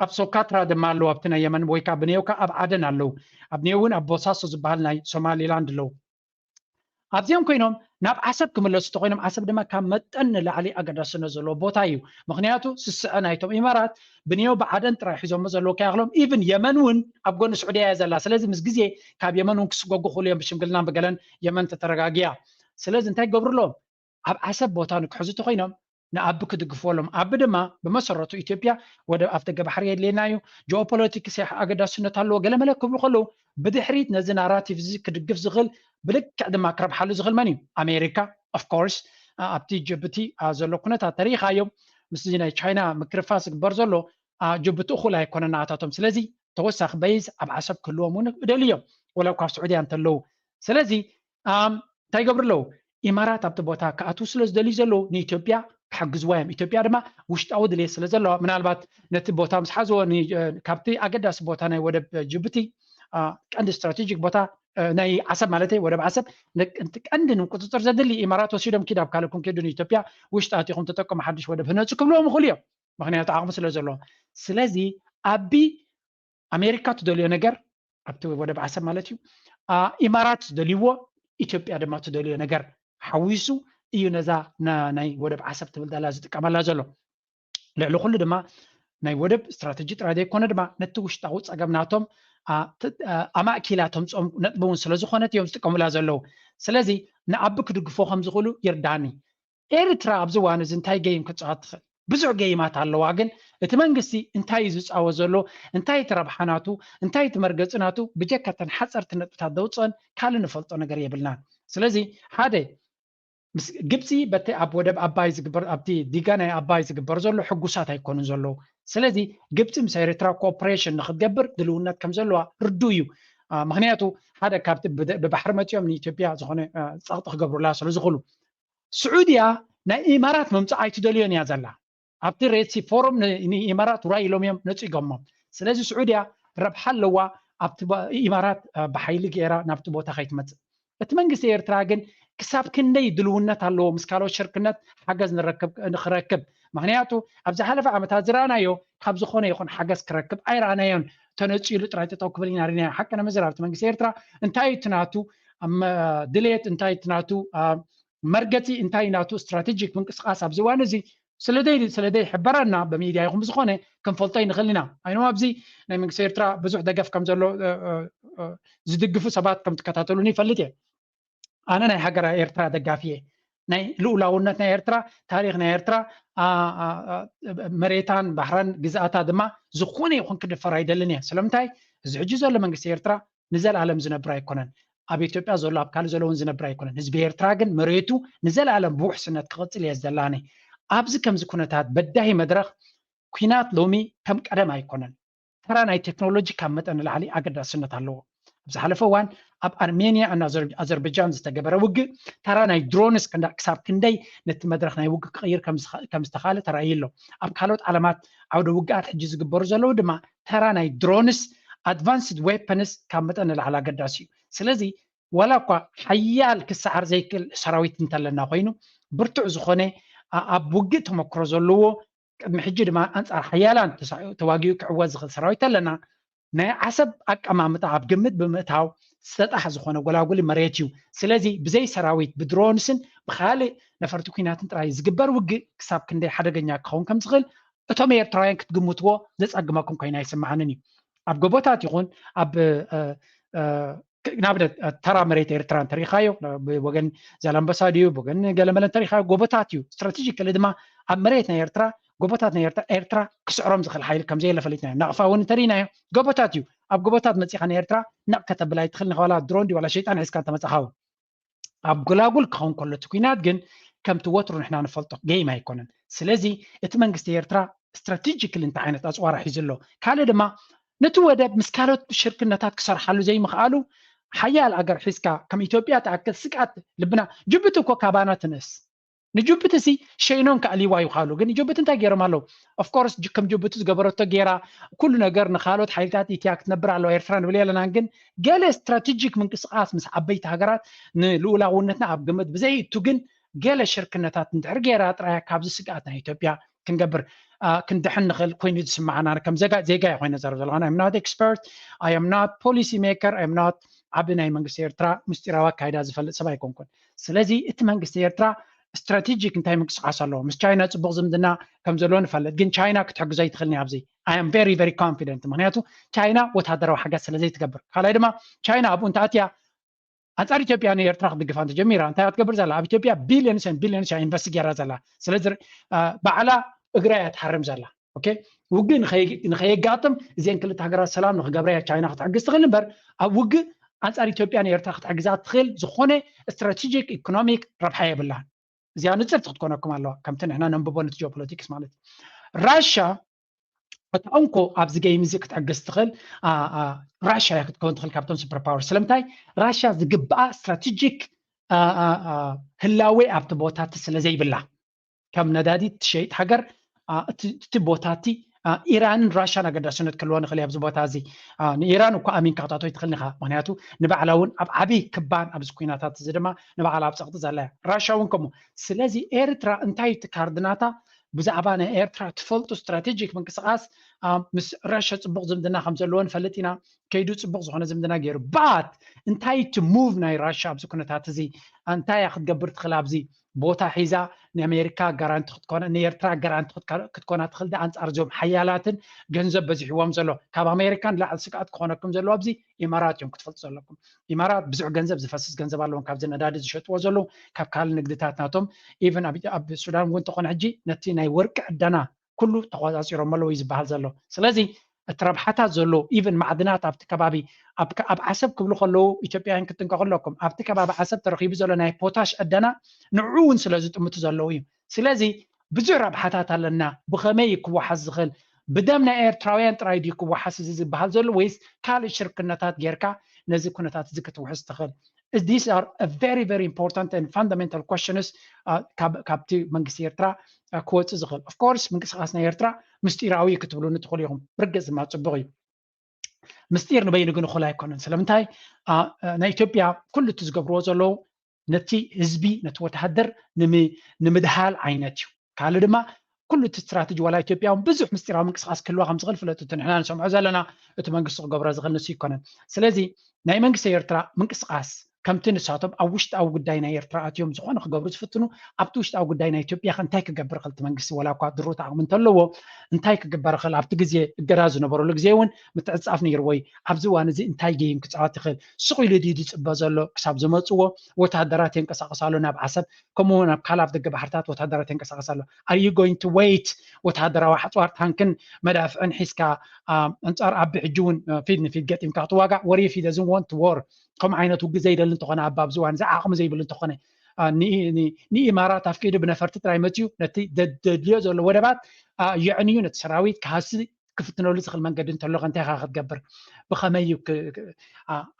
ኣብ ሶካትራ ድማ ኣለዉ፣ ኣብቲ ናይ የመን ወይ ከዓ ብኔው ከዓ ኣብ ዓደን ኣለዉ። ኣብ ኔው እውን ኣብ ቦሳሶ ዝበሃል ናይ ሶማሊላንድ ኣለዉ። ኣብዚኦም ኮይኖም ናብ ዓሰብ ክምለሱ እንተኮይኖም፣ ዓሰብ ድማ ካብ መጠን ንላዕሊ ኣገዳስነት ዘለዎ ቦታ እዩ። ምክንያቱ ስስዐ ናይቶም ኢማራት ብኔው ብዓደን ጥራይ ሒዞሞ ዘለዉ ከይኣክሎም፣ ኢቭን የመን እውን ኣብ ጎኒ ስዑድያ እያ ዘላ። ስለዚ ምስ ግዜ ካብ የመን እውን ክስጎጉ ክኽእሉ እዮም፣ ብሽምግልናን ብገለን የመን ተተረጋጊያ። ስለዚ እንታይ ይገብሩ ኣለዎም? ኣብ ዓሰብ ቦታ ንክሕዙ እንተኮይኖም ንኣቢ ክድግፍዎ ኣለዎም። ኣቢ ድማ ብመሰረቱ ኢትዮጵያ ወደብ ኣፍ ደገ ባሕሪ የድልየና እዩ፣ ጂኦፖለቲክስ ኣገዳስነት ኣለዎ፣ ገለመለ ክብሉ ከለዉ ብድሕሪት ነዚ ናራቲቭ እዚ ክድግፍ ዝኽእል ብልክዕ ድማ ክረብሓሉ ዝኽእል መን እዩ? ኣሜሪካ። ኦፍኮርስ ኣብቲ ጅቡቲ ዘሎ ኩነታት ተሪኢኻዮ፣ ምስዚ ናይ ቻይና ምክርፋስ ዝግበር ዘሎ ጅቡቲ እኹል ኣይኮነን ንኣታቶም። ስለዚ ተወሳኺ በይዝ ኣብ ዓሰብ ክህልዎም እውን ይደልዩ እዮም፣ ወላ እኳ ኣብ ስዑድያ እንተለዉ። ስለዚ እንታይ ይገብሩ ኣለዉ? ኢማራት ኣብቲ ቦታ ክኣትዉ ስለ ዝደልዩ ዘለዉ ንኢትዮጵያ ክሕግዝዋ እዮም። ኢትዮጵያ ድማ ውሽጣዊ ድሌት ስለ ዘለዋ፣ ምናልባት ነቲ ቦታ ምስ ሓዝዎ ን-፣ እ፣ ካብቲ ኣገዳሲ ቦታ ናይ ወደብ ጅቡቲ፣ አ፣ ቀንዲ ስትራቴጂክ ቦታ፣ እ፣ ናይ ዓሰብ ማለተይ፣ ወደብ ዓሰብ ን-፣ እቲ ቀንዲ ንቁፅፅር ዘድሊ ኢማራት ወሲዶም ኪድ ኣብ ካልእኩም ኪዱ ንኢትዮጵያ ውሽጢ ኣቲኹም ተጠቀሙ ሓድሽ ወደብ ህነፁ ክብልዎም ይኽእሉ እዮም። ምክንያቱ ዓቕሚ ስለ ዘለዎም። ስለዚ ኣቢ ኣሜሪካ ትደልዮ ነገር ኣብቲ ወደብ ዓሰብ ማለት እዩ። አ፣ ኢማራት ዝደልይዎ ኢትዮጵያ ድማ ትደልዮ ነገር ሓዊሱ እዩ ነዛ ና-፣ ናይ ወደብ ዓሰብ ትብል ዘላ ዝጥቀመላ ዘሎ። ልዕሊ ኩሉ ድማ ናይ ወደብ ስትራተጂ ጥራይ ዘይኮነ ድማ ነቲ ውሽጣዊ ጸገም ናቶም፣ አ፣ ት-፣ አ፣ ኣማእኪላ ተምጽኦም ነጥቢ እውን ስለ ዝኾነት እዮም ዝጥቀሙላ ዘለዉ። ስለዚ ንኣቢ ክድግፎ ከም ዝኽእሉ ይርዳኒ። ኤርትራ ኣብዚ እዋን እዚ እንታይ ገይም ክትጻወት ትኽእል? ብዙሕ ገይማት ኣለዋ፣ ግን እቲ መንግስቲ እንታይ እዩ ዝጻወት ዘሎ? እንታይ እቲ ረብሓ ናቱ? እንታይ እቲ መርገጺ ናቱ? ብጀካ እተን ሓጸርቲ ነጥብታት ዘውጽኦን ካልእ ንፈልጦ ነገር የብልናን። ስለዚ ሓደ ምስ ግብጺ በቲ ኣብ ወደብ ኣባይ ዝግበር፣ ኣብቲ ዲጋ ናይ ኣባይ ዝግበር ዘሎ ሕጉሳት ኣይኮኑን ዘለዉ። ስለዚ ግብጺ ምስ ኤርትራ ኮኦፕሬሽን ንክትገብር ድልውነት ከም ዘለዋ ርዱእ እዩ። አ፣ ምክንያቱ ሓደ ካብቲ ብደ-፣ ብባሕሪ መጺኦም ንኢትዮጵያ ዝኾነ፣ አ፣ ጸቕጢ ክገብሩላ ስለ ዝኽእሉ። ስዑድያ ናይ ኢማራት ምምጻእ ኣይትደልዮን እያ ዘላ። ኣብቲ ሬድሲ ፎረም ን-፣ ንኢማራት ውራይ ኢሎም እዮም ነጺጎሞም። ስለዚ ስዑድያ ረብሓ ኣለዋ ኣብቲ ባ-፣ ኢማራት፣ አ፣ ብሓይሊ ገይራ ናብቲ ቦታ ከይትመጽእ። እቲ መንግስቲ ኤርትራ ግን ክሳብ ክንደይ ድልውነት ኣለዎ ምስ ካልኦት ሽርክነት ሓገዝ ንረክብ-፣ ንክረክብ? ምክንያቱ ኣብ ዝሓለፈ ዓመታት ዝረኣናዮ ካብ ዝኾነ ይኹን ሓገዝ ክረክብ ኣይረኣናዮን። ተነጺሉ ጥራይ ጠጠው ክብል ኢና ርኢናዮ። ሓቂ ንምዝራብ እቲ መንግስቲ ኤርትራ እንታይ እዩ እቲ ናቱ፣ አ፣ መ-፣ ድሌት፣ እንታይ እቲ ናቱ፣ አ፣ መርገጺ፣ እንታይ ናቱ ስትራቴጂክ ምንቅስቃስ ኣብዚ እዋን እዚ ስለ ደይ-፣ ስለ ደይሕበረና ብሚድያ ይኹን ብዝኾነ ክንፈልጦ ኣይንኽእል ኢና። ኣይኖም ኣብዚ ናይ መንግስቲ ኤርትራ ብዙሕ ደገፍ ከም ዘሎ፣ እ፣ እ፣ እ፣ ዝድግፉ ሰባት ከም ትከታተሉኒ ይፈልጥ እየ። ኣነ ናይ ሃገር ኤርትራ ደጋፊ እየ። ናይ ልኡላውነት ናይ ኤርትራ፣ ታሪኽ ናይ ኤርትራ፣ አ፣ አ፣ አ፣ መሬታን ባሕራን ግዝኣታ ድማ ዝኾነ ይኹን ክድፈር ኣይደልን እየ። ስለምንታይ? እዚ ሕጂ ዘሎ መንግስቲ ኤርትራ ንዘለኣለም ዝነብር ኣይኮነን። ኣብ ኢትዮጵያ ዘሎ፣ ኣብ ካልእ ዘሎ እውን ዝነብር ኣይኮነን። ህዝቢ ኤርትራ ግን መሬቱ ንዘለኣለም ብውሕስነት ክቕጽል እየ ዝደላኒ። ኣብዚ ከምዚ ኩነታት በዳሂ መድረኽ ኲናት ሎሚ ከም ቀደም ኣይኮነን። ተራ ናይ ቴክኖሎጂ ካብ መጠን ንላዕሊ ኣገዳስነት ኣለዎ። ኣብ ዝሓለፈ እዋን ኣብ ኣርሜንያ እና ኣዘር-፣ ኣዘርበጃን ዝተገበረ ውግእ ተራ ናይ ድሮንስ ክንዳ-፣ ክሳብ ክንደይ ነቲ መድረኽ ናይ ውግእ ክቕይር ከም ዝኸ-፣ ከም ዝተኻእለ ተራእዩ ኣሎ። ኣብ ካልኦት ዓለማት ዓውደ ውግኣት ሕጂ ዝግበሩ ዘለዉ ድማ ተራ ናይ ድሮንስ፣ ኣድቫንስድ ዌፐንስ ካብ መጠን ንላዕሊ ኣገዳሲ እዩ። ስለዚ ዋላ እኳ ሓያል ክሰዓር ዘይክእል ሰራዊት እንተለና ኮይኑ፣ ብርቱዕ ዝኾነ ኣ-፣ ኣብ ውግእ ተመክሮ ዘለዎ፣ ቅድሚ ሕጂ ድማ ኣንጻር ሓያላን ተሳ-፣ ተዋጊኡ ክዕወት ዝኽእል ሰራዊት ኣለና፣ ናይ ዓሰብ ኣቀማምጣ ኣብ ግምት ብምእታው ሰጣሕ ዝኾነ ጎላጉሊ መሬት እዩ። ስለዚ ብዘይ ሰራዊት፣ ብድሮንስን ብኻልእ ነፈርቲ ኲናትን ጥራይ ዝግበር ውግእ ክሳብ ክንደይ ሓደገኛ ክኸውን ከም ዝኽእል እቶም ኤርትራውያን ክትግምትዎ ዘጸግመኩም ኮይኑ ኣይስምዓንን እዩ። ኣብ ጎቦታት ይኹን ኣብ፣ እ፣ እ፣ ክ-፣ ንኣብነት፣ እ፣ ተራ መሬት ኤርትራ እንተሪኻዮ፣ ብወገን ዛላምበሳ ድዩ፣ ብወገን ገለመለ እንተሪኻዮ፣ ጎቦታት እዩ። ስትራቴጂካሊ ድማ ኣብ መሬት ናይ ኤርትራ፣ ጎቦታት ናይ ኤርትራ፣ ኤርትራ ክስዕሮም ዝኽእል ሓይሊ ከም ዘየለ ፈሊጥና ኢና። ናቕፋ እውን እንተሪእናዮ፣ ጎቦታት እዩ። ኣብ ጎቦታት መጺኻ ንኤርትራ ነቕ ከተብል ኣይትኽእልን ኢኻ፣ ዋላ ድሮን ድዩ፣ ዋላ ሸይጣን ሒዝካ እንተመጻኻ እውን። ኣብ ጎላጉል ክኸውን ከሎ እቲ ኲናት ግን ከምቲ ወትሩ ንሕና ንፈልጦ ገይም ኣይኮነን። ስለዚ እቲ መንግስቲ ኤርትራ ስትራቴጂካሊ እንታይ ዓይነት ኣጽዋር ሒዙ ኣሎ? ካልእ ድማ ነቲ ወደብ ምስ ካልኦት ሽርክነታት ክሰርሓሉ ዘይምኽኣሉ፣ ሓያል ኣገር ሒዝካ ከም ኢትዮጵያ ትኣክል ስግኣት ልብና፣ ጅቡቲ እኮ ካባና ትንእስ። ንጅቡቲ ሲ ሸይኖን ከኣልይዋ ይኽኣሉ። ግን ጅቡቲ እንታይ ገይሮም ኣለዉ? ኦፍኮርስ ጅ-፣ ከም ጅቡቲ ዝገበረቶ ገይራ ኩሉ ነገር ንኻልኦት ሓይልታት ኢትያ ክትነብር ኣለዋ ኤርትራ ንብል የለናን። ግን ገለ ስትራቴጂክ ምንቅስቃስ ምስ ዓበይቲ ሃገራት ንልኡላውነትና ኣብ ግምት ብዘይእቱ ግን ገለ ሽርክነታት እንድሕር ገይራ ጥራያ ካብዚ ስግኣት ናይ ኢትዮጵያ ክንገብር ክንድሕን ንኽእል ኮይኑ ዝስምዓና። ከም ዜጋ ዜጋ እየ ኮይነ ዘረብ ዘለኹ። I am not expert, I am not policy maker, I am not ዓቢ ናይ መንግስቲ ኤርትራ ምስጢራዊ ኣካይዳ ዝፈልጥ ሰብ ኣይኮንኩን። ስለዚ እቲ መንግስቲ ኤርትራ ስትራቴጂክ እንታይ ምንቅስቃስ ኣለዎ? ምስ ቻይና ጽቡቕ ዝምድና ከም ዘለዎ ንፈልጥ፣ ግን ቻይና ክትሕግዞ ኣይትኽእልን እያ ኣብዚ። I am very very confident፣ ምክንያቱ ቻይና ወታደራዊ ሓገዝ ስለ ዘይትገብር። ካልኣይ ድማ ቻይና ኣብኡ እንተኣትያ ኣንጻር ኢትዮጵያ ንኤርትራ ክትድግፋ እንተጀሚራ እንታይ ክትገብር ዘላ? ኣብ ኢትዮጵያ billions and billions እያ ኢንቨስት ገይራ ዘላ። ስለዚ ባዕላ እግራ እያ ትሃርም ዘላ። ኦኬ፣ ውግእ ንኸየጋጥም እዚአን ክልተ ሃገራት ሰላም ንክገብራ እያ ቻይና ክትሕግዝ ትኽእል እምበር፣ ኣብ ውግእ ኣንጻር ኢትዮጵያ ንኤርትራ ክትሕግዛ ትኽእል ዝኾነ ስትራቴጂክ ኢኮኖሚክ ረብሓ የብላን። እዚኣ ንጽርቲ ክትኮነኩም ኣለዋ፣ ከምቲ ንሕና ነንብቦ ነቲ ጂኦፖለቲክስ ማለት እዩ። ራሻ እታ እንኮ ኣብዚ ገይም እዚ ክትሕግዝ ትኽእል ራሻ እያ ክትከውን ትኽእል ካብቶም ሱፐር ፓወር። ስለምንታይ? ራሻ ዝግብኣ ስትራቴጂክ ህላዌ ኣብቲ ቦታ እቲ ስለ ዘይብላ፣ ከም ነዳዲ ትሸይጥ ሃገር እቲ ቦታ እቲ ኢራንን ራሻን ኣገዳስነት ክህልዎ ንኽእል ኣብዚ ቦታ እዚ። ንኢራን እኳ ኣሚንካ ክታቶ ይትኽእል ኢኻ፣ ምክንያቱ ንባዕላ እውን ኣብ ዓብይ ክባን ኣብዚ ኩናታት እዚ ድማ ንባዕላ ኣብ ፀቕጢ ዘላ እያ። ራሻ እውን ከምኡ። ስለዚ ኤርትራ እንታይ እቲ ካርድናታ ብዛዕባ ናይ ኤርትራ ትፈልጡ ስትራቴጂክ ምንቅስቃስ ምስ ራሻ ፅቡቕ ዝምድና ከም ዘለዎ ንፈልጥ ኢና። ከይዱ ፅቡቕ ዝኾነ ዝምድና ገይሩ። ባት እንታይ እቲ ሙቭ ናይ ራሻ ኣብዚ ኩነታት እዚ እንታይ እያ ክትገብር ትኽእል ኣብዚ ቦታ ሒዛ ንኣሜሪካ ጋራንቲ ክትኮና ንኤርትራ ጋራንቲ ክትኮና ትኽእል ዳ ኣንጻር እዞም ሓያላትን ገንዘብ በዚሕዎም ዘሎ ካብ ኣሜሪካ ንላዕሊ ስግኣት ክኾነኩም ዘለዎ ኣብዚ ኢማራት እዮም ክትፈልጡ ዘለኩም። ኢማራት ብዙሕ ገንዘብ ዝፈስስ ገንዘብ ኣለዎም ካብዚ ነዳዲ ዝሸጥዎ ዘለዉ ካብ ካልእ ንግድታት ናቶም ኢቨን ኣብ ሱዳን እውን ተኾነ ሕጂ ነቲ ናይ ወርቂ ዕደና ኩሉ ተቆፃፂሮም ኣለዉ እዩ ዝበሃል ዘሎ። ስለዚ እቲ ረብሓታት ዘሎ ኢቨን ማዕድናት ኣብቲ ከባቢ ኣብ ዓሰብ ክብሉ ከለዉ ኢትዮጵያውያን ክትንቀቑ ኣለኩም። ኣብቲ ከባቢ ዓሰብ ተረኺቡ ዘሎ ናይ ፖታሽ ዕደና ንዕኡ እውን ስለ ዝጥምቱ ዘለዉ እዩ። ስለዚ ብዙሕ ረብሓታት ኣለና። ብኸመይ እዩ ክወሓስ ዝኽእል? ብደም ናይ ኤርትራውያን ጥራይ ድዩ ክወሓስ እዚ ዝበሃል ዘሎ ወይስ ካልእ ሽርክነታት ጌርካ ነዚ ኩነታት እዚ ክትውሕስ ትኽእል? These are very very important and fundamental questions ካብቲ መንግስቲ ኤርትራ ክወፅእ ዝኽእል። Of course ምንቅስቃስ ናይ ኤርትራ ምስጢራዊ ክትብሉኒ ትኽእሉ ኢኹም። ብርግፅ ድማ ፅቡቕ እዩ። ምስጢር ንበይኑ ግን እኹል ኣይኮነን። ስለምንታይ? ናይ ኢትዮጵያ ኩሉ እቲ ዝገብርዎ ዘለዉ ነቲ ህዝቢ ነቲ ወተሃደር ንምድሃል ዓይነት እዩ። ካልእ ድማ ኩሉ እቲ ስትራተጂ ዋላ ኢትዮጵያ እውን ብዙሕ ምስጢራዊ ምንቅስቃስ ክህልዋ ከም ዝኽእል ፍለጡ። እቲ ንሕና ንሰምዖ ዘለና እቲ መንግስቲ ክገብሮ ዝኽእል ንሱ ይኮነን። ስለዚ ናይ መንግስቲ ኤርትራ ምንቅስቃስ ከምቲ ንሳቶም ኣብ ውሽጣዊ ጉዳይ ናይ ኤርትራ ኣትዮም ዝኾነ ክገብሩ ዝፍትኑ ኣብቲ ውሽጣዊ ጉዳይ ናይ ኢትዮጵያ ከ እንታይ ክገብር ክልቲ መንግስቲ ዋላ እኳ ድሩት ዓቕሚ እንተለዎ እንታይ ክግበር ክእል ኣብቲ ግዜ እገዳ ዝነበረሉ ግዜ እውን ምትዕፃፍ ነይርዎ እዩ። ኣብዚ እዋን እዚ እንታይ ገይም ክፃወት ይኽእል? ስቕ ኢሉ ድዩ ዝፅበ ዘሎ ክሳብ ዝመፅዎ ወተሃደራት የንቀሳቀስ ኣሎ ናብ ዓሰብ ከምኡ እውን ኣብ ካልእ ኣፍ ደገ ባሕርታት ወተሃደራት የንቀሳቀስ ኣሎ። Are you going to wait ወተሃደራዊ ሓፅዋር ታንክን መዳፍዕን ሒዝካ ኣንፃር ኣቢ ሕጂ እውን ፊት ንፊት ገጢምካ ክትዋጋእ ወር ፊት ዝንወንት ወር ከምኡ ዓይነት ውግእ ዘይደሊ እንተኾነ ኣባብ ዝዋን ዝዓቕሚ ዘይብሉ እንተኾነ ንኢማራት ኣፍቂዱ ብነፈርቲ ጥራይ መፅዩ ነቲ ደድልዮ ዘሎ ወደባት የዕንዩ ነቲ ሰራዊት ክሃሲ ክፍትነሉ ዝኽእል መንገዲ እንተሎ ከ እንታይ ኢኻ ክትገብር? ብኸመይ እዩ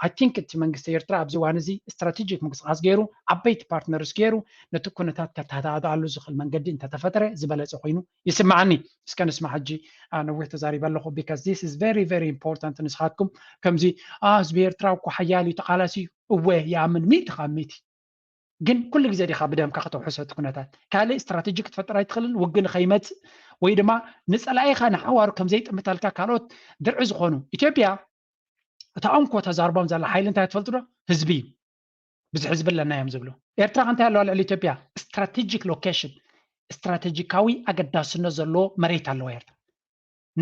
I think እቲ መንግስቲ ኤርትራ ኣብዚ እዋን እዚ ስትራቴጂክ ምንቅስቃስ ገይሩ ዓበይቲ ፓርትነርስ ገይሩ ነቲ ኩነታት ከተተኣታኣሉ ዝኽእል መንገዲ እንተተፈጥረ ዝበለፀ ኮይኑ ይስምዓኒ። እስከ ንስማ ሕጂ ነዊሕ ተዛሪበ ኣለኹ because this is very very important። ንስኻትኩም ከምዚ ህዝቢ ኤርትራ እኮ ሓያል እዩ ተቓላሲ እዩ እወ ይኣምን ሚእቲ ካብ ሚእቲ ግን ኩሉ ግዜ ዲኻ ብደምካ ከተውሕሶ እቲ ኩነታት ካልእ ስትራቴጂ ክትፈጥር ኣይትኽእልን ውግእ ንኸይመፅእ ወይ ድማ ንፀላኢኻ ንሓዋሩ ከም ዘይጥምተልካ ካልኦት ድርዒ ዝኾኑ ኢትዮጵያ እታ እንኮ ተዛርቦም ዘላ ሓይሊ እንታይ ትፈልጡ ዶ ህዝቢ እዩ ብዙሕ ህዝቢ ኣለና እዮም ዝብሉ ኤርትራ ከ እንታይ ኣለዋ ልዕሊ ኢትዮጵያ strategic location strategic ኣገዳስነት ዘለዎ መሬት ኣለዋ ኤርትራ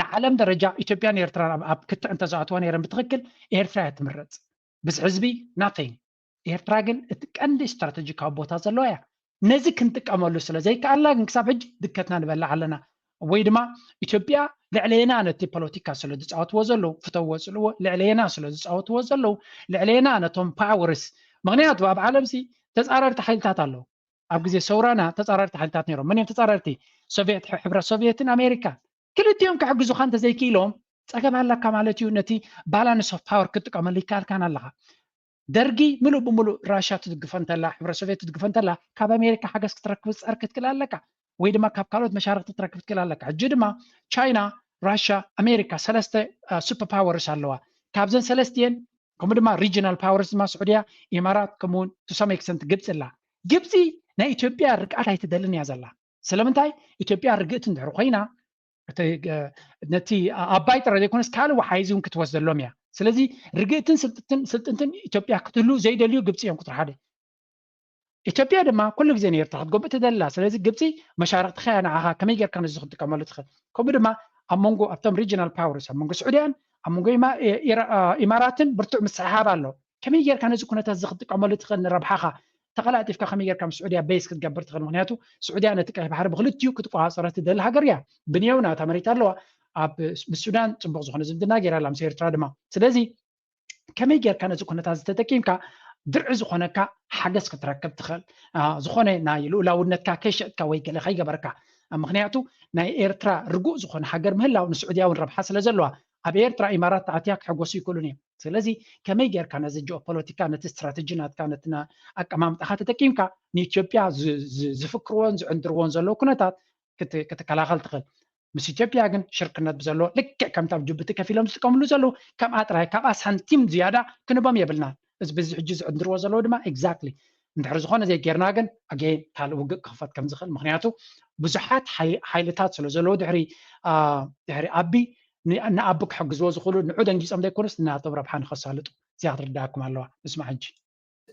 ንዓለም ደረጃ ኢትዮጵያን ኤርትራን ኣብ ክትዕ እንተዝኣትዋ ነይረን ብትኽክል ኤርትራ እያ ትምረፅ ብዝሒ ህዝቢ nothing ኤርትራ ግን እቲ ቀንዲ ስትራተጂካዊ ቦታ ዘለዋ እያ ነዚ ክንጥቀመሉ ስለ ዘይከኣልና ግን ክሳብ ሕጂ ድከትና ንበልዕ ኣለና ወይ ድማ ኢትዮጵያ ልዕለየና ነቲ ፖለቲካ ስለ ዝፃወትዎ ዘለዉ ፍተዎ ፅልዎ ልዕለየና ስለ ዝፃወትዎ ዘለዉ ልዕለየና ነቶም powers ምክንያቱ ኣብ ዓለምሲ ተፃረርቲ ሓይልታት ኣለዉ ኣብ ግዜ ሰውራና ተፃረርቲ ሓይልታት ነይሮም መን እዮም ተፃረርቲ ሶቪየት ሕብረት ሶቪየትን ኣሜሪካን ክልቲኦም ክሕግዙኻ እንተዘይክኢሎም ፀገም ኣለካ ማለት እዩ ነቲ balance of power ክትጥቀመሉ ይከኣልካን ኣለኻ ደርጊ ምሉእ ብምሉእ ራሻ ትድግፎ እንተላ ሕብረት ሶቪየት ትድግፎ እንተላ ካብ ኣሜሪካ ሓገዝ ክትረክብ ዝፀር ክትክእል ኣለካ ወይ ድማ ካብ ካልኦት መሻርክቲ ክትረክብ ትክእል ኣለካ ሕጂ ድማ ቻይና ራሻ ኣሜሪካ ሰለስተ super powers ኣለዋ ካብዘን ሰለስቲየን ከምኡ ድማ regional powers ድማ ስዑድያ ኢማራት ከምኡውን to some extent ግብፂ ኣላ ግብፂ ናይ ኢትዮጵያ ርግኣት ኣይትደልን እያ ዘላ። ስለምንታይ? ኢትዮጵያ ርግእቲ እንድሕር ኮይና ነቲ ኣባይ ጥራይ ዘይኮነስ ካልእ ወሓይዚ እውን ክትወስደሎም እያ። ስለዚ ርግእትን ስልጥንትን ኢትዮጵያ ክትህሉ ዘይደልዩ ግብፂ እዮም ቁፅሪ ሓደ። ኢትዮጵያ ድማ ኩሉ ግዜ ንኤርትራ ክትጎብእ ትደላ። ስለዚ ግብፂ መሻርክትኻ እያ ንዓኻ፣ ከመይ ጌርካ ነዚ ክትጥቀመሉ ትኽእል? ከምኡ ድማ ኣብ መንጎ ኣብቶም ሪጂናል ፓወርስ ኣብ መንጎ ስዑድያን ኣብ መንጎ ኢማራትን ብርቱዕ ምስሕሓብ ኣሎ። ከመይ ጌርካ ነዚ ኩነታት እዚ ክትጥቀመሉ ትኽእል ንረብሓኻ? ተቐላጢፍካ ከመይ ጌርካ ምስ ስዑድያ ቤስ ክትገብር ትኽእል? ምክንያቱ ስዑድያ ነቲ ቀይሕ ባሕሪ ብክልቲኡ ክትቆፃፀሮ ትደሊ ሃገር እያ። ብንየው ናታ መሬት ኣለዋ። ኣብ ምስ ሱዳን ፅቡቕ ዝኾነ ዝምድና ጌራ ኣላ፣ ምስ ኤርትራ ድማ። ስለዚ ከመይ ጌርካ ነዚ ኩነታት እዚ ተጠቂምካ ድርዒ ዝኾነካ ሓገዝ ክትረክብ ትኽእል? ዝኾነ ናይ ልኡላውነትካ ከይሸጥካ ወይ ገለ ከይገበርካ። ምክንያቱ ናይ ኤርትራ ርጉእ ዝኾነ ሃገር ምህላው ንስዑድያ እውን ረብሓ ስለ ዘለዋ ኣብ ኤርትራ ኢማራት ተኣትያ ክሕጎሱ ይክእሉን እዮም። ስለዚ ከመይ ጌርካ ነዚ ጂኦፖለቲካ ነቲ ስትራተጂ ናትካ ነቲ ኣቀማምጣኻ ተጠቂምካ ንኢትዮጵያ ዝፍክርዎን ዝዕንድርዎን ዘለዉ ኩነታት ክትከላኸል ትኽእል? ምስ ኢትዮጵያ ግን ሽርክነት ብዘለዎ ልክዕ ከምቲ ኣብ ጅቡቲ ከፊሎም ዝጥቀምሉ ዘለዉ ከምኣ ጥራይ ካብኣ ሳንቲም ዝያዳ ክንቦም የብልናን። እዚ ብዚ ሕጂ ዝዕንድርዎ ዘለዉ ድማ ኤግዛክትሊ እንድሕር ዝኾነ ዘይጌርና ግን ኣገይን ካልእ ውግእ ክኽፈት ከም ዝኽእል ምክንያቱ ብዙሓት ሓይልታት ስለ ዘለዉ ድሕሪ ድሕሪ ኣቢ ንኣቢ ክሕግዝዎ ዝኽእሉ ንዑ ደንጊፆም ዘይኮኑስ ንናቶም ረብሓ ንኸሳልጡ እዚኣ ክትርዳእኩም ኣለዋ። ንስማ ሕጂ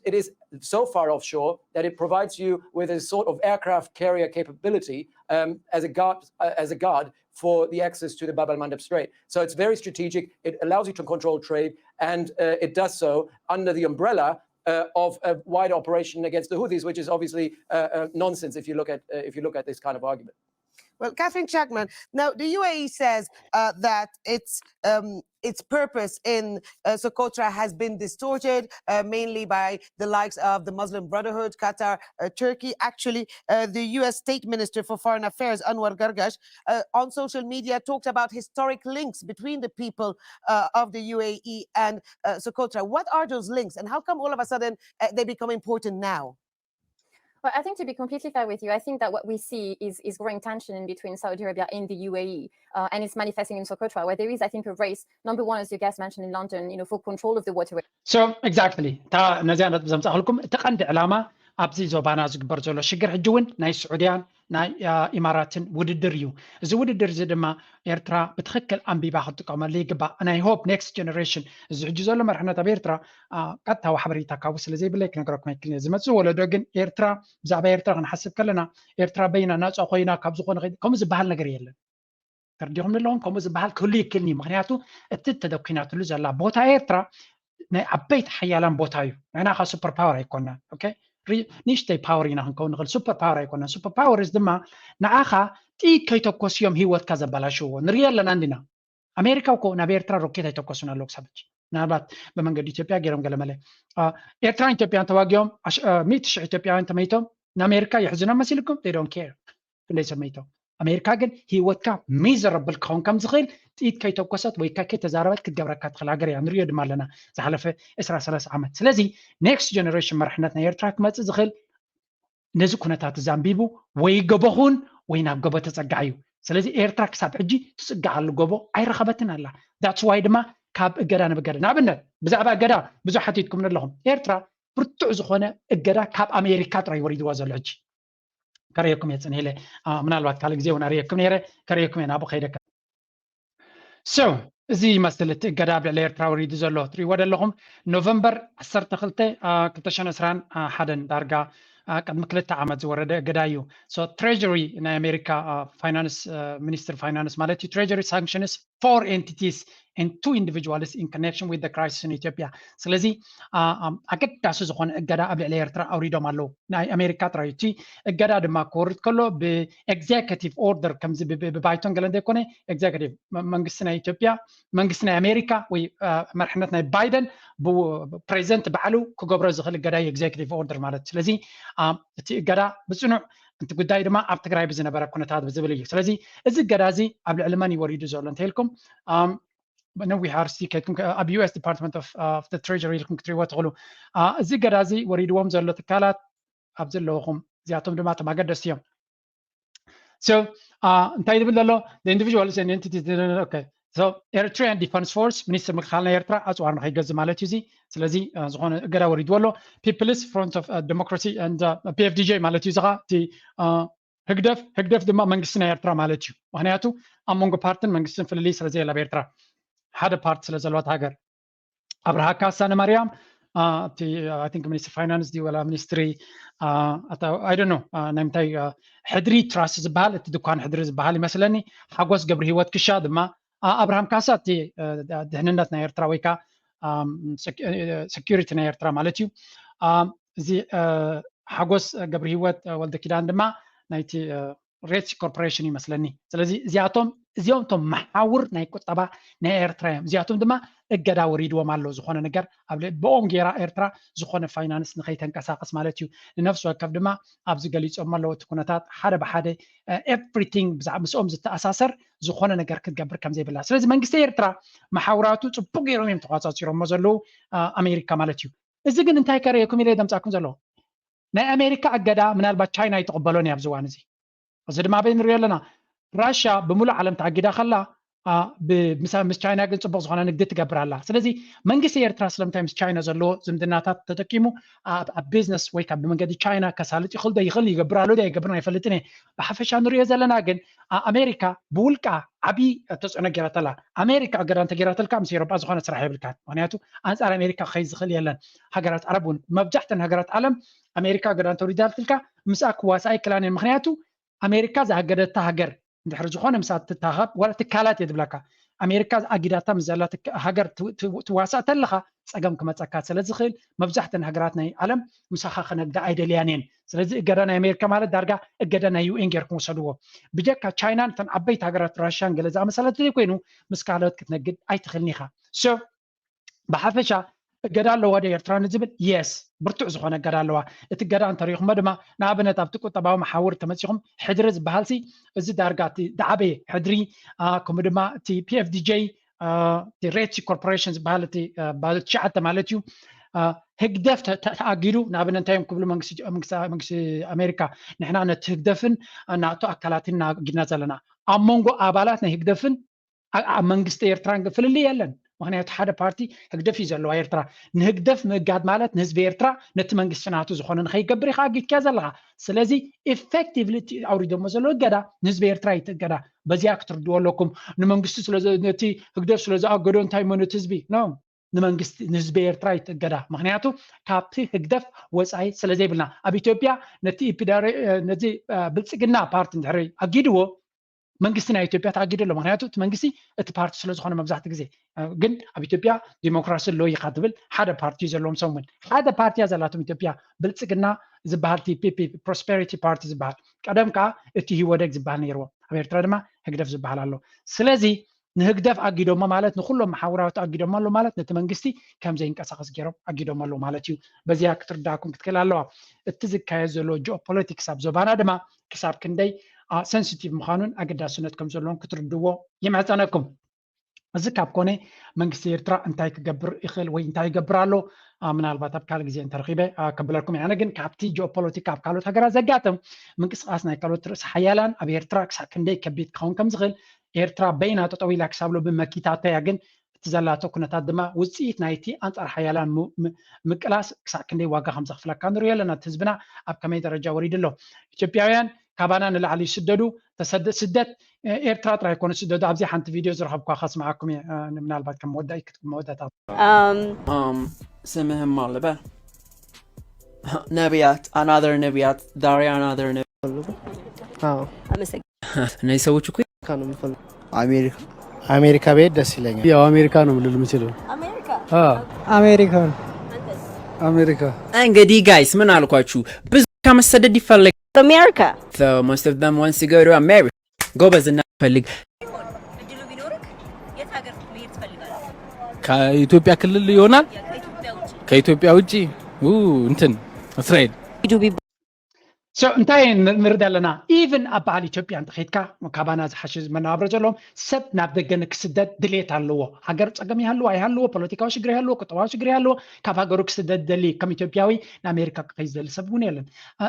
it is so far offshore that it provides you with a sort of aircraft carrier capability um, as a guard uh, as a guard for the access to the Bab al Mandab Strait. So it's very strategic. It allows you to control trade, and uh, it does so under the umbrella uh, of a wider operation against the Houthis, which is obviously uh, uh, nonsense if you look at uh, if you look at this kind of argument. Well, Catherine Chapman, now the U A E says uh, that its um, its purpose in uh, Socotra has been distorted, uh, mainly by the likes of the Muslim Brotherhood, Qatar, uh, Turkey. Actually, uh, the U S State Minister for Foreign Affairs, Anwar Gargash, uh, on social media talked about historic links between the people uh, of the U A E and uh, Socotra. What are those links, and how come all of a sudden uh, they become important now? Well, I think to be completely fair with you, I think that what we see is, is growing tension in between Saudi Arabia and the U A E, uh, and it's manifesting in Socotra, where there is, I think, a race, number one, as you guys mentioned in London, you know, for control of the waterway. So, exactly. እታ ነዚኣ ነጥቢ ዘምጻእክልኩም እቲ ቀንዲ ዕላማ ኣብዚ ዞባና ዝግበር ዘሎ ሽግር ሕጂ እውን ናይ ስዑድያን ናይ ኢማራትን ውድድር እዩ። እዚ ውድድር እዚ ድማ ኤርትራ ብትኽክል ኣንቢባ ክትጥቀመሉ ይግባእ። ናይ ሆፕ ኔክስት ጀነሬሽን እዚ ሕጂ ዘሎ መርሕነት ኣብ ኤርትራ ቀጥታዊ ሓበሬታ ካብኡ ስለ ዘይብለይ ክነግረኩም ኣይክልን። ዝመፅእ ወለዶ ግን ኤርትራ ብዛዕባ ኤርትራ ክንሓስብ ከለና ኤርትራ በይና ናፃ ኮይና ካብ ዝኾነ ከምኡ ዝበሃል ነገር የለን። ተርዲኹም ኣለኹም ከምኡ ዝበሃል ክህሉ ይክልኒ። ምክንያቱ እቲ ተደኩናትሉ ዘላ ቦታ ኤርትራ ናይ ዓበይቲ ሓያላን ቦታ እዩ። ንሕና ካብ ሱፐር ፓወር ኣይኮናን። ኦኬ ንእሽተይ ፓወር ኢና ክንከውን ንኽእል። ሱፐር ፓወር ኣይኮናን። ሱፐር ፓወርስ ድማ ንዓኻ ጥይት ከይተኮስዮም ህይወትካ ዘበላሽዎ ንሪኦ ኣለና እንዲና። ኣሜሪካ እኮ ናብ ኤርትራ ሮኬት ኣይተኮሱን ኣለዉ ክሳብ ሕጂ። ምናልባት ብመንገዲ ኢትዮጵያ ገይሮም ገለመለ ኤርትራን ኢትዮጵያን ተዋጊኦም ሚእቲ ሽሕ ኢትዮጵያውያን ተመይቶም ንኣሜሪካ የሕዝኖም መሲልኩም they don't care ክንደይ ሰብ መይቶም። ኣሜሪካ ግን ህይወትካ ሚዘረብል ክኸውን ከም ዝኽእል ጥይት ከይተኮሰት ወይ ከይተዛረበት ክትገብረካ ትኽእል ሃገር እያ። ንሪኦ ድማ ኣለና ዝሓለፈ ዕስራ ሰላሳ ዓመት። ስለዚ ኔክስት ጀነሬሽን መራሕነት ናይ ኤርትራ ክመፅእ ዝኽእል ነዚ ኩነታት እዚ ኣንቢቡ ወይ ገቦ ኹን ወይ ናብ ገቦ ተፀጋዕ እዩ። ስለዚ ኤርትራ ክሳብ ሕጂ ትፅጋዓሉ ገቦ ኣይረኸበትን ኣላ። that's why ድማ ካብ እገዳ ናብ እገዳ ንኣብነት ብዛዕባ እገዳ ብዙሕ ሓቲትኩም ኣለኹም። ኤርትራ ብርቱዕ ዝኾነ እገዳ ካብ ኣሜሪካ ጥራይ ወሪድዋ ዘሎ ሕጂ ከርእየኩም እየ ፅንሕ ኢለ ምናልባት ካልእ ግዜ እውን ኣርእየኩም ነይረ ከርእየኩም እየ ናብኡ ከይደካ so እዚ ይመስል እቲ እገዳ ኣብ ልዕሊ ኤርትራ ወሪዱ ዘሎ ትሪእዎ ዘለኹም ኖቨምበር ዓሰርተ ክልተ ክልተ ሽሕን ዕስራን ሓደን ዳርጋ ቅድሚ ክልተ ዓመት ዝወረደ እገዳ እዩ። ትሬሪ ናይ ኣሜሪካ ፋይናንስ ሚኒስትር ፋይናንስ ማለት እዩ ትሬሪ ሳንክሽንስ four entities and two individuals in connection with the crisis in Ethiopia። ስለዚ ኣገዳሲ ዝኾነ እገዳ ኣብ ልዕሊ ኤርትራ ኣውሪዶም ኣለዉ። ናይ ኣሜሪካ ጥራይ እቲ እገዳ ድማ ክወርድ ከሎ ብኤግዜኪቲቭ ኦርደር ከምዚ ብባይቶን ገለ እንተይኮነ ኤግዜኪቲቭ መንግስቲ ናይ ኢትዮጵያ መንግስቲ ናይ ኣሜሪካ ወይ መርሕነት ናይ ባይደን ፕሬዚደንት ባዕሉ ክገብሮ ዝኽእል እገዳ እዩ ኤግዜኪቲቭ ኦርደር ማለት። ስለዚ እቲ እገዳ ብፅኑዕ እቲ ጉዳይ ድማ ኣብ ትግራይ ብዝነበረ ኩነታት ዝብል እዩ። ስለዚ እዚ እገዳ እዚ ኣብ ልዕሊ መን እዩ ወሪዱ ዘሎ እንተኢልኩም ነዊሕ ኣርስቲ ከድኩም ኣብ ዩ ኤስ ዲፓርትመንት ኦፍ ትሬሪ ኢልኩም ክትሪእዎ ትኽእሉ። እዚ እገዳ እዚ ወሪድዎም ዘሎ ትካላት ኣብ ዘለኹም እዚኣቶም ድማ እቶም ኣገደስቲ እዮም። So እንታይ ዝብል ዘሎ individuals and entities okay Eritrean Defense Force፣ ሚኒስትር ምክልኻል ናይ ኤርትራ ኣፅዋር ንኸይገዝእ ማለት እዩ። እዚ ስለዚ ዝኾነ እገዳ ወሪድዎ ኣሎ። People's Front of Democracy and ፒኤፍዲጂ ማለት እዩ። እዚ ኸዓ እቲ ህግደፍ ህግደፍ ድማ መንግስቲ ናይ ኤርትራ ማለት እዩ። ምክንያቱ ኣብ መንጎ ፓርትን መንግስትን ፍልልይ ስለ ዘየላ ኣብ ኤርትራ ሓደ ፓርቲ ስለ ዘለዋ እታ ሃገር። ኣብርሃ ካሳ ንማርያም እቲ ሚኒስትር ፋይናንስ ድዩ ወላ ሚኒስትሪ ኣይ ዶንት ኖ ናይ ምንታይ ሕድሪ ትራስት ዝበሃል እቲ ድኳን ሕድሪ ዝበሃል ይመስለኒ። ሓጎስ ገብረ ህይወት ክሻ ድማ ኣብርሃም ካሳ እቲ ድሕንነት ናይ ኤርትራ ወይ ከዓ ሰኪሪቲ ናይ ኤርትራ ማለት እዩ። እዚ ሓጎስ ገብረ ህይወት ወልደ ኪዳን ድማ ናይቲ ሬትሲ ኮርፖሬሽን ይመስለኒ። ስለዚ እዚኣቶም እዚኦም እቶም መሓውር ናይ ቁጠባ ናይ ኤርትራ እዮም። እዚኣቶም ድማ እገዳ ወሪድዎም ኣሎ። ዝኾነ ነገር ኣብ ብኦም ጌራ ኤርትራ ዝኾነ ፋይናንስ ንኸይተንቀሳቀስ ማለት እዩ። ንነፍሲ ወከፍ ድማ ኣብዚ ገሊፆም ኣለዉ እቲ ኩነታት ሓደ ብሓደ ኤቭሪቲንግ ብዛዕባ ምስኦም ዝተኣሳሰር ዝኾነ ነገር ክትገብር ከም ዘይብላ። ስለዚ መንግስቲ ኤርትራ መሓውራቱ ፅቡቅ ገይሮም እዮም ተቋፃፂሮሞ ዘለዉ ኣሜሪካ ማለት እዩ። እዚ ግን እንታይ ከርእየኩም ኢለ ደምፃኩም ዘለዉ ናይ ኣሜሪካ እገዳ ምናልባት ቻይና ኣይትቕበሎን እያ ኣብዚ እዋን እዚ። እዚ ድማ ኣበይ ንሪኦ ኣለና? ራሽያ ብምሉእ ዓለም ተኣጊዳ ከላ ምስ ቻይና ግን ፅቡቅ ዝኾነ ንግዲ ትገብር ኣላ። ስለዚ መንግስቲ ኤርትራ ስለምንታይ ምስ ቻይና ዘለዎ ዝምድናታት ተጠቂሙ ኣብ ቢዝነስ ወይ ካብ ብመንገዲ ቻይና ከሳልጥ ይኽእል ዶ ይኽእል ይገብር ኣሎ ዶ ኣይገብርን ኣይፈልጥን እየ። ብሓፈሻ ንሪኦ ዘለና ግን ኣሜሪካ ብውልቃ ዓብዪ ተፅዕኖ ገይራተላ። ኣሜሪካ እገዳ እንተገይራተልካ ምስ ኤሮጳ ዝኾነ ስራሕ የብልካን። ምክንያቱ ኣንፃር ኣሜሪካ ክኸይድ ዝኽእል የለን። ሃገራት ዓረብ እውን መብዛሕተን ሃገራት ዓለም ኣሜሪካ እገዳ እንተወሪዳትልካ ምስኣ ክዋሳእ ኣይክላን እየን። ምክንያቱ ኣሜሪካ ዝኣገደታ ሃገር እንድሕር ዝኾነ ምስኣ ትታኸብ ዋላ ትካላት እየ ዝብለካ። ኣሜሪካ ኣጊዳታ ምስ ዘላ ሃገር ትዋሳእ ተለኻ ፀገም ክመፀካ ስለ ዝኽእል መብዛሕተን ሃገራት ናይ ዓለም ምሳኻ ክነግዳ ኣይደልያን እየን። ስለዚ እገዳ ናይ ኣሜሪካ ማለት ዳርጋ እገዳ ናይ ዩኤን ጌርኩም ውሰድዎ። ብጀካ ቻይናን እተን ዓበይቲ ሃገራት ራሽያን ገለ ዝኣመሰለት ዘይኮይኑ ምስ ካልኦት ክትነግድ ኣይትኽእልን ኢኻ። ብሓፈሻ እገዳ ኣለዋ ዶ ኤርትራ ንዝብል የስ ብርቱዕ ዝኾነ እገዳ ኣለዋ። እቲ እገዳ እንተሪኢኹሞ ድማ ንኣብነት ኣብቲ ቁጠባዊ መሓውር ተመፂኹም ሕድሪ ዝበሃል ሲ እዚ ዳርጋ እቲ ዝዓበየ ሕድሪ ከምኡ ድማ እቲ ፒኤፍዲጄ ሬትሲ ኮርፖሬሽን ዝበሃል እቲ ባለ ትሽዓተ ማለት እዩ። ህግደፍ ተኣጊዱ ንኣብነት እንታይ እዮም ክብሉ መንግስቲ ኣሜሪካ ንሕና ነቲ ህግደፍን ናቱ ኣካላትን ኣጊድና ዘለና ኣብ መንጎ ኣባላት ናይ ህግደፍን ኣብ መንግስቲ ኤርትራን ፍልልይ የለን። ምክንያቱ ሓደ ፓርቲ ህግደፍ እዩ ዘለዋ ኤርትራ። ንህግደፍ ምእጋድ ማለት ንህዝቢ ኤርትራ ነቲ መንግስቲ ናቱ ዝኾነ ንኸይገብር ኢኻ ኣጊድካዮ ዘለኻ። ስለዚ ኢፌክቲቭሊ እቲ ኣውሪዶሞ ዘለዉ እገዳ ንህዝቢ ኤርትራ እዩ እቲ እገዳ። በዚኣ ክትርድዎ ኣለኩም። ንመንግስቲ ነቲ ህግደፍ ስለ ዝኣገዶ እንታይ እሞ ነቲ ህዝቢ ኖ ንመንግስቲ ንህዝቢ ኤርትራ እዩ እቲ እገዳ። ምክንያቱ ካብቲ ህግደፍ ወፃኢ ስለ ዘይብልና ኣብ ኢትዮጵያ ነቲ ኢፒዳሬ ነዚ ብልፅግና ፓርቲ እንድሕሪ ኣጊድዎ መንግስቲ ናይ ኢትዮጵያ ተኣጊዱ ኣሎ። ምክንያቱ እቲ መንግስቲ እቲ ፓርቲ ስለዝኾነ መብዛሕትኡ ግዜ ግን ኣብ ኢትዮጵያ ዲሞክራሲ ኣሎ ኢኻ ትብል ሓደ ፓርቲ እዩ ዘለዎም ሰሙን ሓደ ፓርቲ እያ ዘላቶም ኢትዮጵያ ብልፅግና ዝበሃል ቲ ፒ ፒ ፕሮስፐሪቲ ፓርቲ ዝበሃል ቀደም ከዓ እቲ ህወደግ ዝበሃል ነይርዎም ኣብ ኤርትራ ድማ ህግደፍ ዝበሃል ኣሎ። ስለዚ ንህግደፍ ኣጊዶሞ ማለት ንኩሎም መሓውራቱ ኣጊዶሞ ኣሎ ማለት ነቲ መንግስቲ ከም ዘይንቀሳቀስ ገይሮም ኣጊዶሞ ኣለዉ ማለት እዩ። በዚኣ ክትርዳእኩም ክትክእል ኣለዋ። እቲ ዝካየድ ዘሎ ጂኦፖለቲክስ ኣብ ዞባና ድማ ክሳብ ክንደይ ሰንሲቲቭ ምዃኑን ኣገዳስነት ከም ዘለዎን ክትርድዎ ይምሕጸነኩም። እዚ ካብ ኮነ መንግስቲ ኤርትራ እንታይ ክገብር ይኽእል ወይ እንታይ ይገብር ኣሎ ምናልባት ኣብ ካልእ ግዜ እንተረኺበ ከብለኩም እየ። ኣነ ግን ካብቲ ጂኦፖለቲካ ኣብ ካልኦት ሃገራት ዘጋጥም ምንቅስቃስ ናይ ካልኦት ርእሲ ሓያላን ኣብ ኤርትራ ክሳብ ክንደይ ከቢድ ክኸውን ከም ዝኽእል ኤርትራ በይና ጠጠው ኢላ ክሳብ ሎሚ መኪታታ እያ። ግን እቲ ዘላቶ ኩነታት ድማ ውፅኢት ናይቲ ኣንፃር ሓያላን ምቅላስ ክሳብ ክንደይ ዋጋ ከም ዘኽፍለካ ንሪኦ ኣለና። እቲ ህዝብና ኣብ ከመይ ደረጃ ወሪዱ ኣሎ። ኢትዮጵያውያን ካባና ንላዕሊ ይስደዱ። ስደት ኤርትራ ጥራይ ኮነ ስደዱ። ኣብዚ ሓንቲ ቪድዮ ዝረኸብኳ ከስምዓኩም እየ ምናልባት ከም መወዳኢ ክትኩም መወዳእታ ስምህም ማልበ ነቢያት ኣናደር ነቢያት ዳሪ ኣናደር ናይ ሰዎች እኮ አሜሪካ አሜሪካ ብሄድ ደስ ይለኛል። ያው አሜሪካ ነው ልል የምችለው። አሜሪካ አሜሪካ እንግዲህ ጋይስ ምን አልኳችሁ፣ ብዙ ከመሰደድ ይፈልግ America. most of them wants to go to America ጎበዝ እና ፈልግ ከኢትዮጵያ ክልል ይሆናል። ከኢትዮጵያ ውጭ ው እንትን እስራኤል እንታይ ንርዳ ኣለና? ኢቭን ኣብ በዓል ኢትዮጵያ እንተኸድካ ካባና ዝሓሸ መነባብሮ ዘለዎም ሰብ ናብ ደገ ንክስደድ ድሌት ኣለዎ። ሃገር ፀገም ይሃልዎ ኣይሃልዎ፣ ፖለቲካዊ ሽግር ይሃልዎ፣ ቁጠባዊ ሽግር ይሃልዎ፣ ካብ ሃገሩ ክስደድ ደሊ ከም ኢትዮጵያዊ ንኣሜሪካ ክኸይ ዝደሊ ሰብ እውን የለን።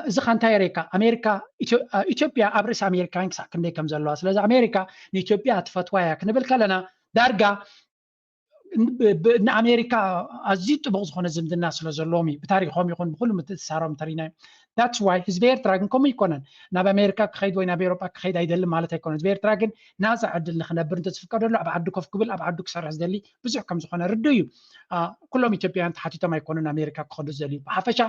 እዚ ካ እንታይ የርእየካ? ኣሜሪካ ኢትዮጵያ ኣብ ርእሲ ኣሜሪካውያን ክሳብ ክንደይ ከም ዘለዋ። ስለዚ ኣሜሪካ ንኢትዮጵያ ትፈትዋ እያ ክንብል ከለና ዳርጋ ንኣሜሪካ ኣዝዩ ጥቡቕ ዝኾነ ዝምድና ስለ ዘለዎም እዩ። ብታሪኾም ይኹን ብኩሉ ምትእስሳሮም ተሪናዮም። That's why ህዝቢ ኤርትራ ግን ከምኡ ኣይኮነን። ናብ ኣሜሪካ ክኸይድ ወይ ናብ ኤሮጳ ክኸይድ ኣይደልን ማለት ኣይኮነን። ህዝቢ ኤርትራ ግን ናፃ ዕድል ንክነብር እንተዝፍቀደሉ ኣብ ዓዱ ኮፍ ክብል፣ ኣብ ዓዱ ክሰርሕ ዝደሊ ብዙሕ ከም ዝኾነ ርዱእ እዩ። ኩሎም ኢትዮጵያውያን ተሓቲቶም ኣይኮኑን ኣሜሪካ ክኸዱ ዝደልዩ። ብሓፈሻ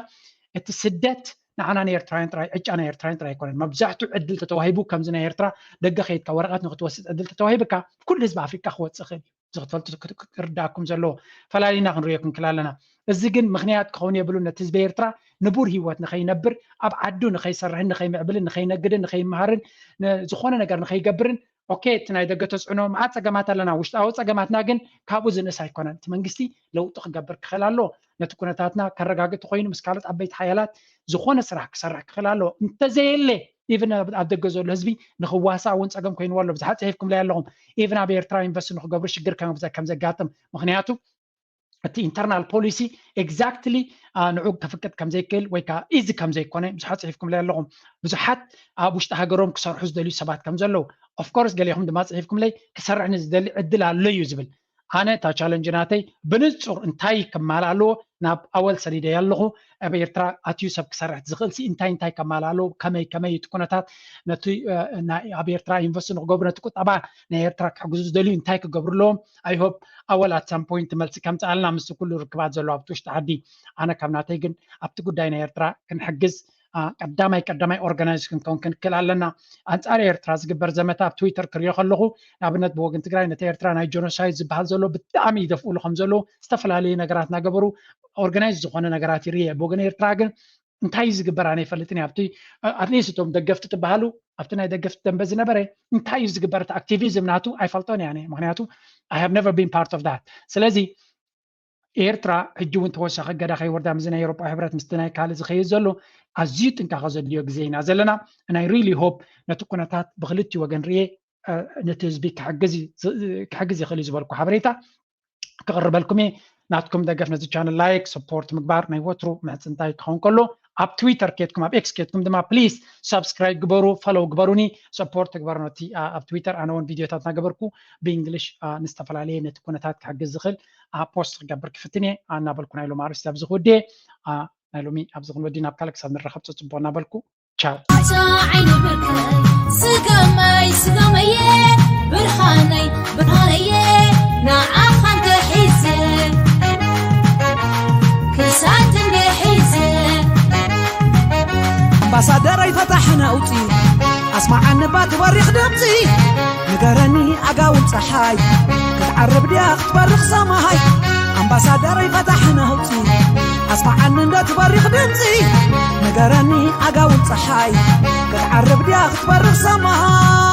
እቲ ስደት ንዓና ንኤርትራውያን ጥራይ፣ ዕጫ ናይ ኤርትራውያን ጥራይ ኣይኮነን። መብዛሕትኡ ዕድል ተተዋሂቡ፣ ከምዚ ናይ ኤርትራ ደገ ከይድካ ወረቐት ንክትወስድ ዕድል ተተዋሂብካ፣ ኩሉ ህዝቢ ኣፍሪቃ ክወፅእ ይኽእል እዩ። እዚ ክትፈልጡ ክርዳእኩም ዘለዎ፣ ፈላሊና ክንሪኦ ክንክል ኣለና። እዚ ግን ምክንያት ክኸውን የብሉን። ነቲ ህዝቢ ኤርትራ ንቡር ህይወት ንኸይነብር፣ ኣብ ዓዱ ንኸይሰርሕን ንኸይምዕብልን ንኸይነግድን ንኸይመሃርን ዝኾነ ነገር ንኸይገብርን፣ ኦኬ፣ እቲ ናይ ደገ ተፅዕኖ መዓት ፀገማት ኣለና። ውሽጣዊ ፀገማትና ግን ካብኡ ዝንእስ ኣይኮነን። እቲ መንግስቲ ለውጢ ክገብር ክኽእል ኣሎ። ነቲ ኩነታትና ከረጋግጥ ኮይኑ ምስ ካልኦት ዓበይቲ ሓያላት ዝኾነ ስራሕ ክሰርሕ ክኽእል ኣሎ። እንተዘየለ ኢቭን ኣብ ደገ ዘሎ ህዝቢ ንክዋሳእ እውን ፀገም ኮይንዎ ኣሎ። ብዙሓት ፅሒፍኩምለይ ኣለኹም። ኢቭን ኣብ ኤርትራ ኢንቨስት ንክገብሩ ሽግር ከም ዘጋጥም፣ ምክንያቱ እቲ ኢንተርናል ፖሊሲ ኤግዛክትሊ ንዑ ከፍቅድ ከም ዘይክእል ወይ ከዓ ኢዚ ከም ዘይኮነ ብዙሓት ፅሒፍኩምለይ ኣለኹም። ብዙሓት ኣብ ውሽጢ ሃገሮም ክሰርሑ ዝደልዩ ሰባት ከም ዘለዉ፣ ኦፍኮርስ ገሊኹም ድማ ፅሒፍኩምለይ ክሰርሕ ንዝደሊ ዕድል ኣሎ እዩ ዝብል። ኣነ እታ ቻለንጅ ናተይ ብንፁር እንታይ ክማል ኣለዎ ናብ ኣወል ሰዲደ ኣለኹ። ኣብ ኤርትራ ኣትዩ ሰብ ክሰርሕ ዝኽእል ሲ እንታይ እንታይ ከማል ኣለዎ፣ ከመይ ከመይ እቲ ኩነታት ነቲ ኣብ ኤርትራ ኢንቨስት ንክገብሩ ነቲ ቁጠባ ናይ ኤርትራ ክሕግዙ ዝደልዩ እንታይ ክገብሩ ኣለዎም? I hope ኣወል at some point መልሲ ከምፅኣልና ምስ ኩሉ ርክባት ዘሎ ኣብቲ ውሽጢ ዓዲ። ኣነ ካብ ናተይ ግን ኣብቲ ጉዳይ ናይ ኤርትራ ክንሕግዝ ቀዳማይ ቀዳማይ ኦርጋናይዝ ክንከውን ክንክእል ኣለና። ኣንፃር ኤርትራ ዝግበር ዘመታ ኣብ ትዊተር ክሪኦ ከለኹ ንኣብነት ብወገን ትግራይ ነቲ ኤርትራ ናይ ጀኖሳይድ ዝበሃል ዘሎ ብጣዕሚ ይደፍኡሉ ከም ዘለዉ ዝተፈላለዩ ነገራት እናገበሩ ኦርጋናይዝ ዝኾነ ነገራት ይርየ። ብወገን ኤርትራ ግን እንታይ እዩ ዝግበር ኣነ ይፈልጥን ኣብቲ ኣትሊስት እቶም ደገፍቲ ትበሃሉ ኣብቲ ናይ ደገፍቲ ደንበ ዝነበረ እንታይ እዩ ዝግበር እቲ ኣክቲቪዝም ናቱ ኣይፈልጦን እያ ምክንያቱ I have never been part of that። ስለዚ ኤርትራ ሕጂ እውን ተወሳኺ እገዳ ከይወርዳ ምስዚ ናይ ኤሮጳ ሕብረት ምስቲ ናይ ካልእ ዝኸይድ ዘሎ ኣዝዩ ጥንቃቐ ዘድልዮ ግዜ ኢና ዘለና። ናይ ሪሊ ሆፕ ነቲ ኩነታት ብክልቲ ወገን ርየ ነቲ ህዝቢ ክሕግዝ ይኽእል እዩ ዝበልኩ ሓበሬታ ክቕርበልኩም እየ። ናትኩም ደገፍ ነዚ ቻነል ላይክ ሰፖርት ምግባር ናይ ወትሩ ምሕፅንታይ ክኸውን ከሎ ኣብ ትዊተር ኬድኩም ኣብ ኤክስ ኬድኩም ድማ ፕሊስ ሳብስክራይብ ግበሩ፣ ፈሎው ግበሩኒ፣ ሰፖርት ግበሩ ነቲ ኣብ ትዊተር ኣነ እውን ቪድዮታት እናገበርኩ ብእንግሊሽ ንዝተፈላለየ ነቲ ኩነታት ክሕግዝ ዝኽእል ፖስት ክገብር ክፍትን እየ እናበልኩ ናይ ሎም ኣርእስቲ ኣብዚ ክውድየ ናይ ሎሚ ኣብዚ ክንወዲ ናብ ካልእ ክሳብ ንራኸብ ፅፅቦ እናበልኩ ቻው። ዓይኒ ብርቀይ ስገመይ ስገመየ ብርሃነይ ብርሃነየ ንዓኻ እንተሒዘ ክሳት እንድሒዘ ኣምባሳደረይ ፈታሕ ነውፂ ኣስማዓኒ ባ ትበሪኽ ድምፂ ንገረኒ ኣጋውን ፀሓይ ክትዓርብ ድያ ክትበርኽ ሰማይ ኣምባሳደረይ ፈታሕ ነውፂ ኣስማዓኒ እንደ ትበሪኽ ድምፂ ንገረኒ ኣጋውን ፀሓይ ክትዓርብ ድያ ክትበርኽ ሰማይ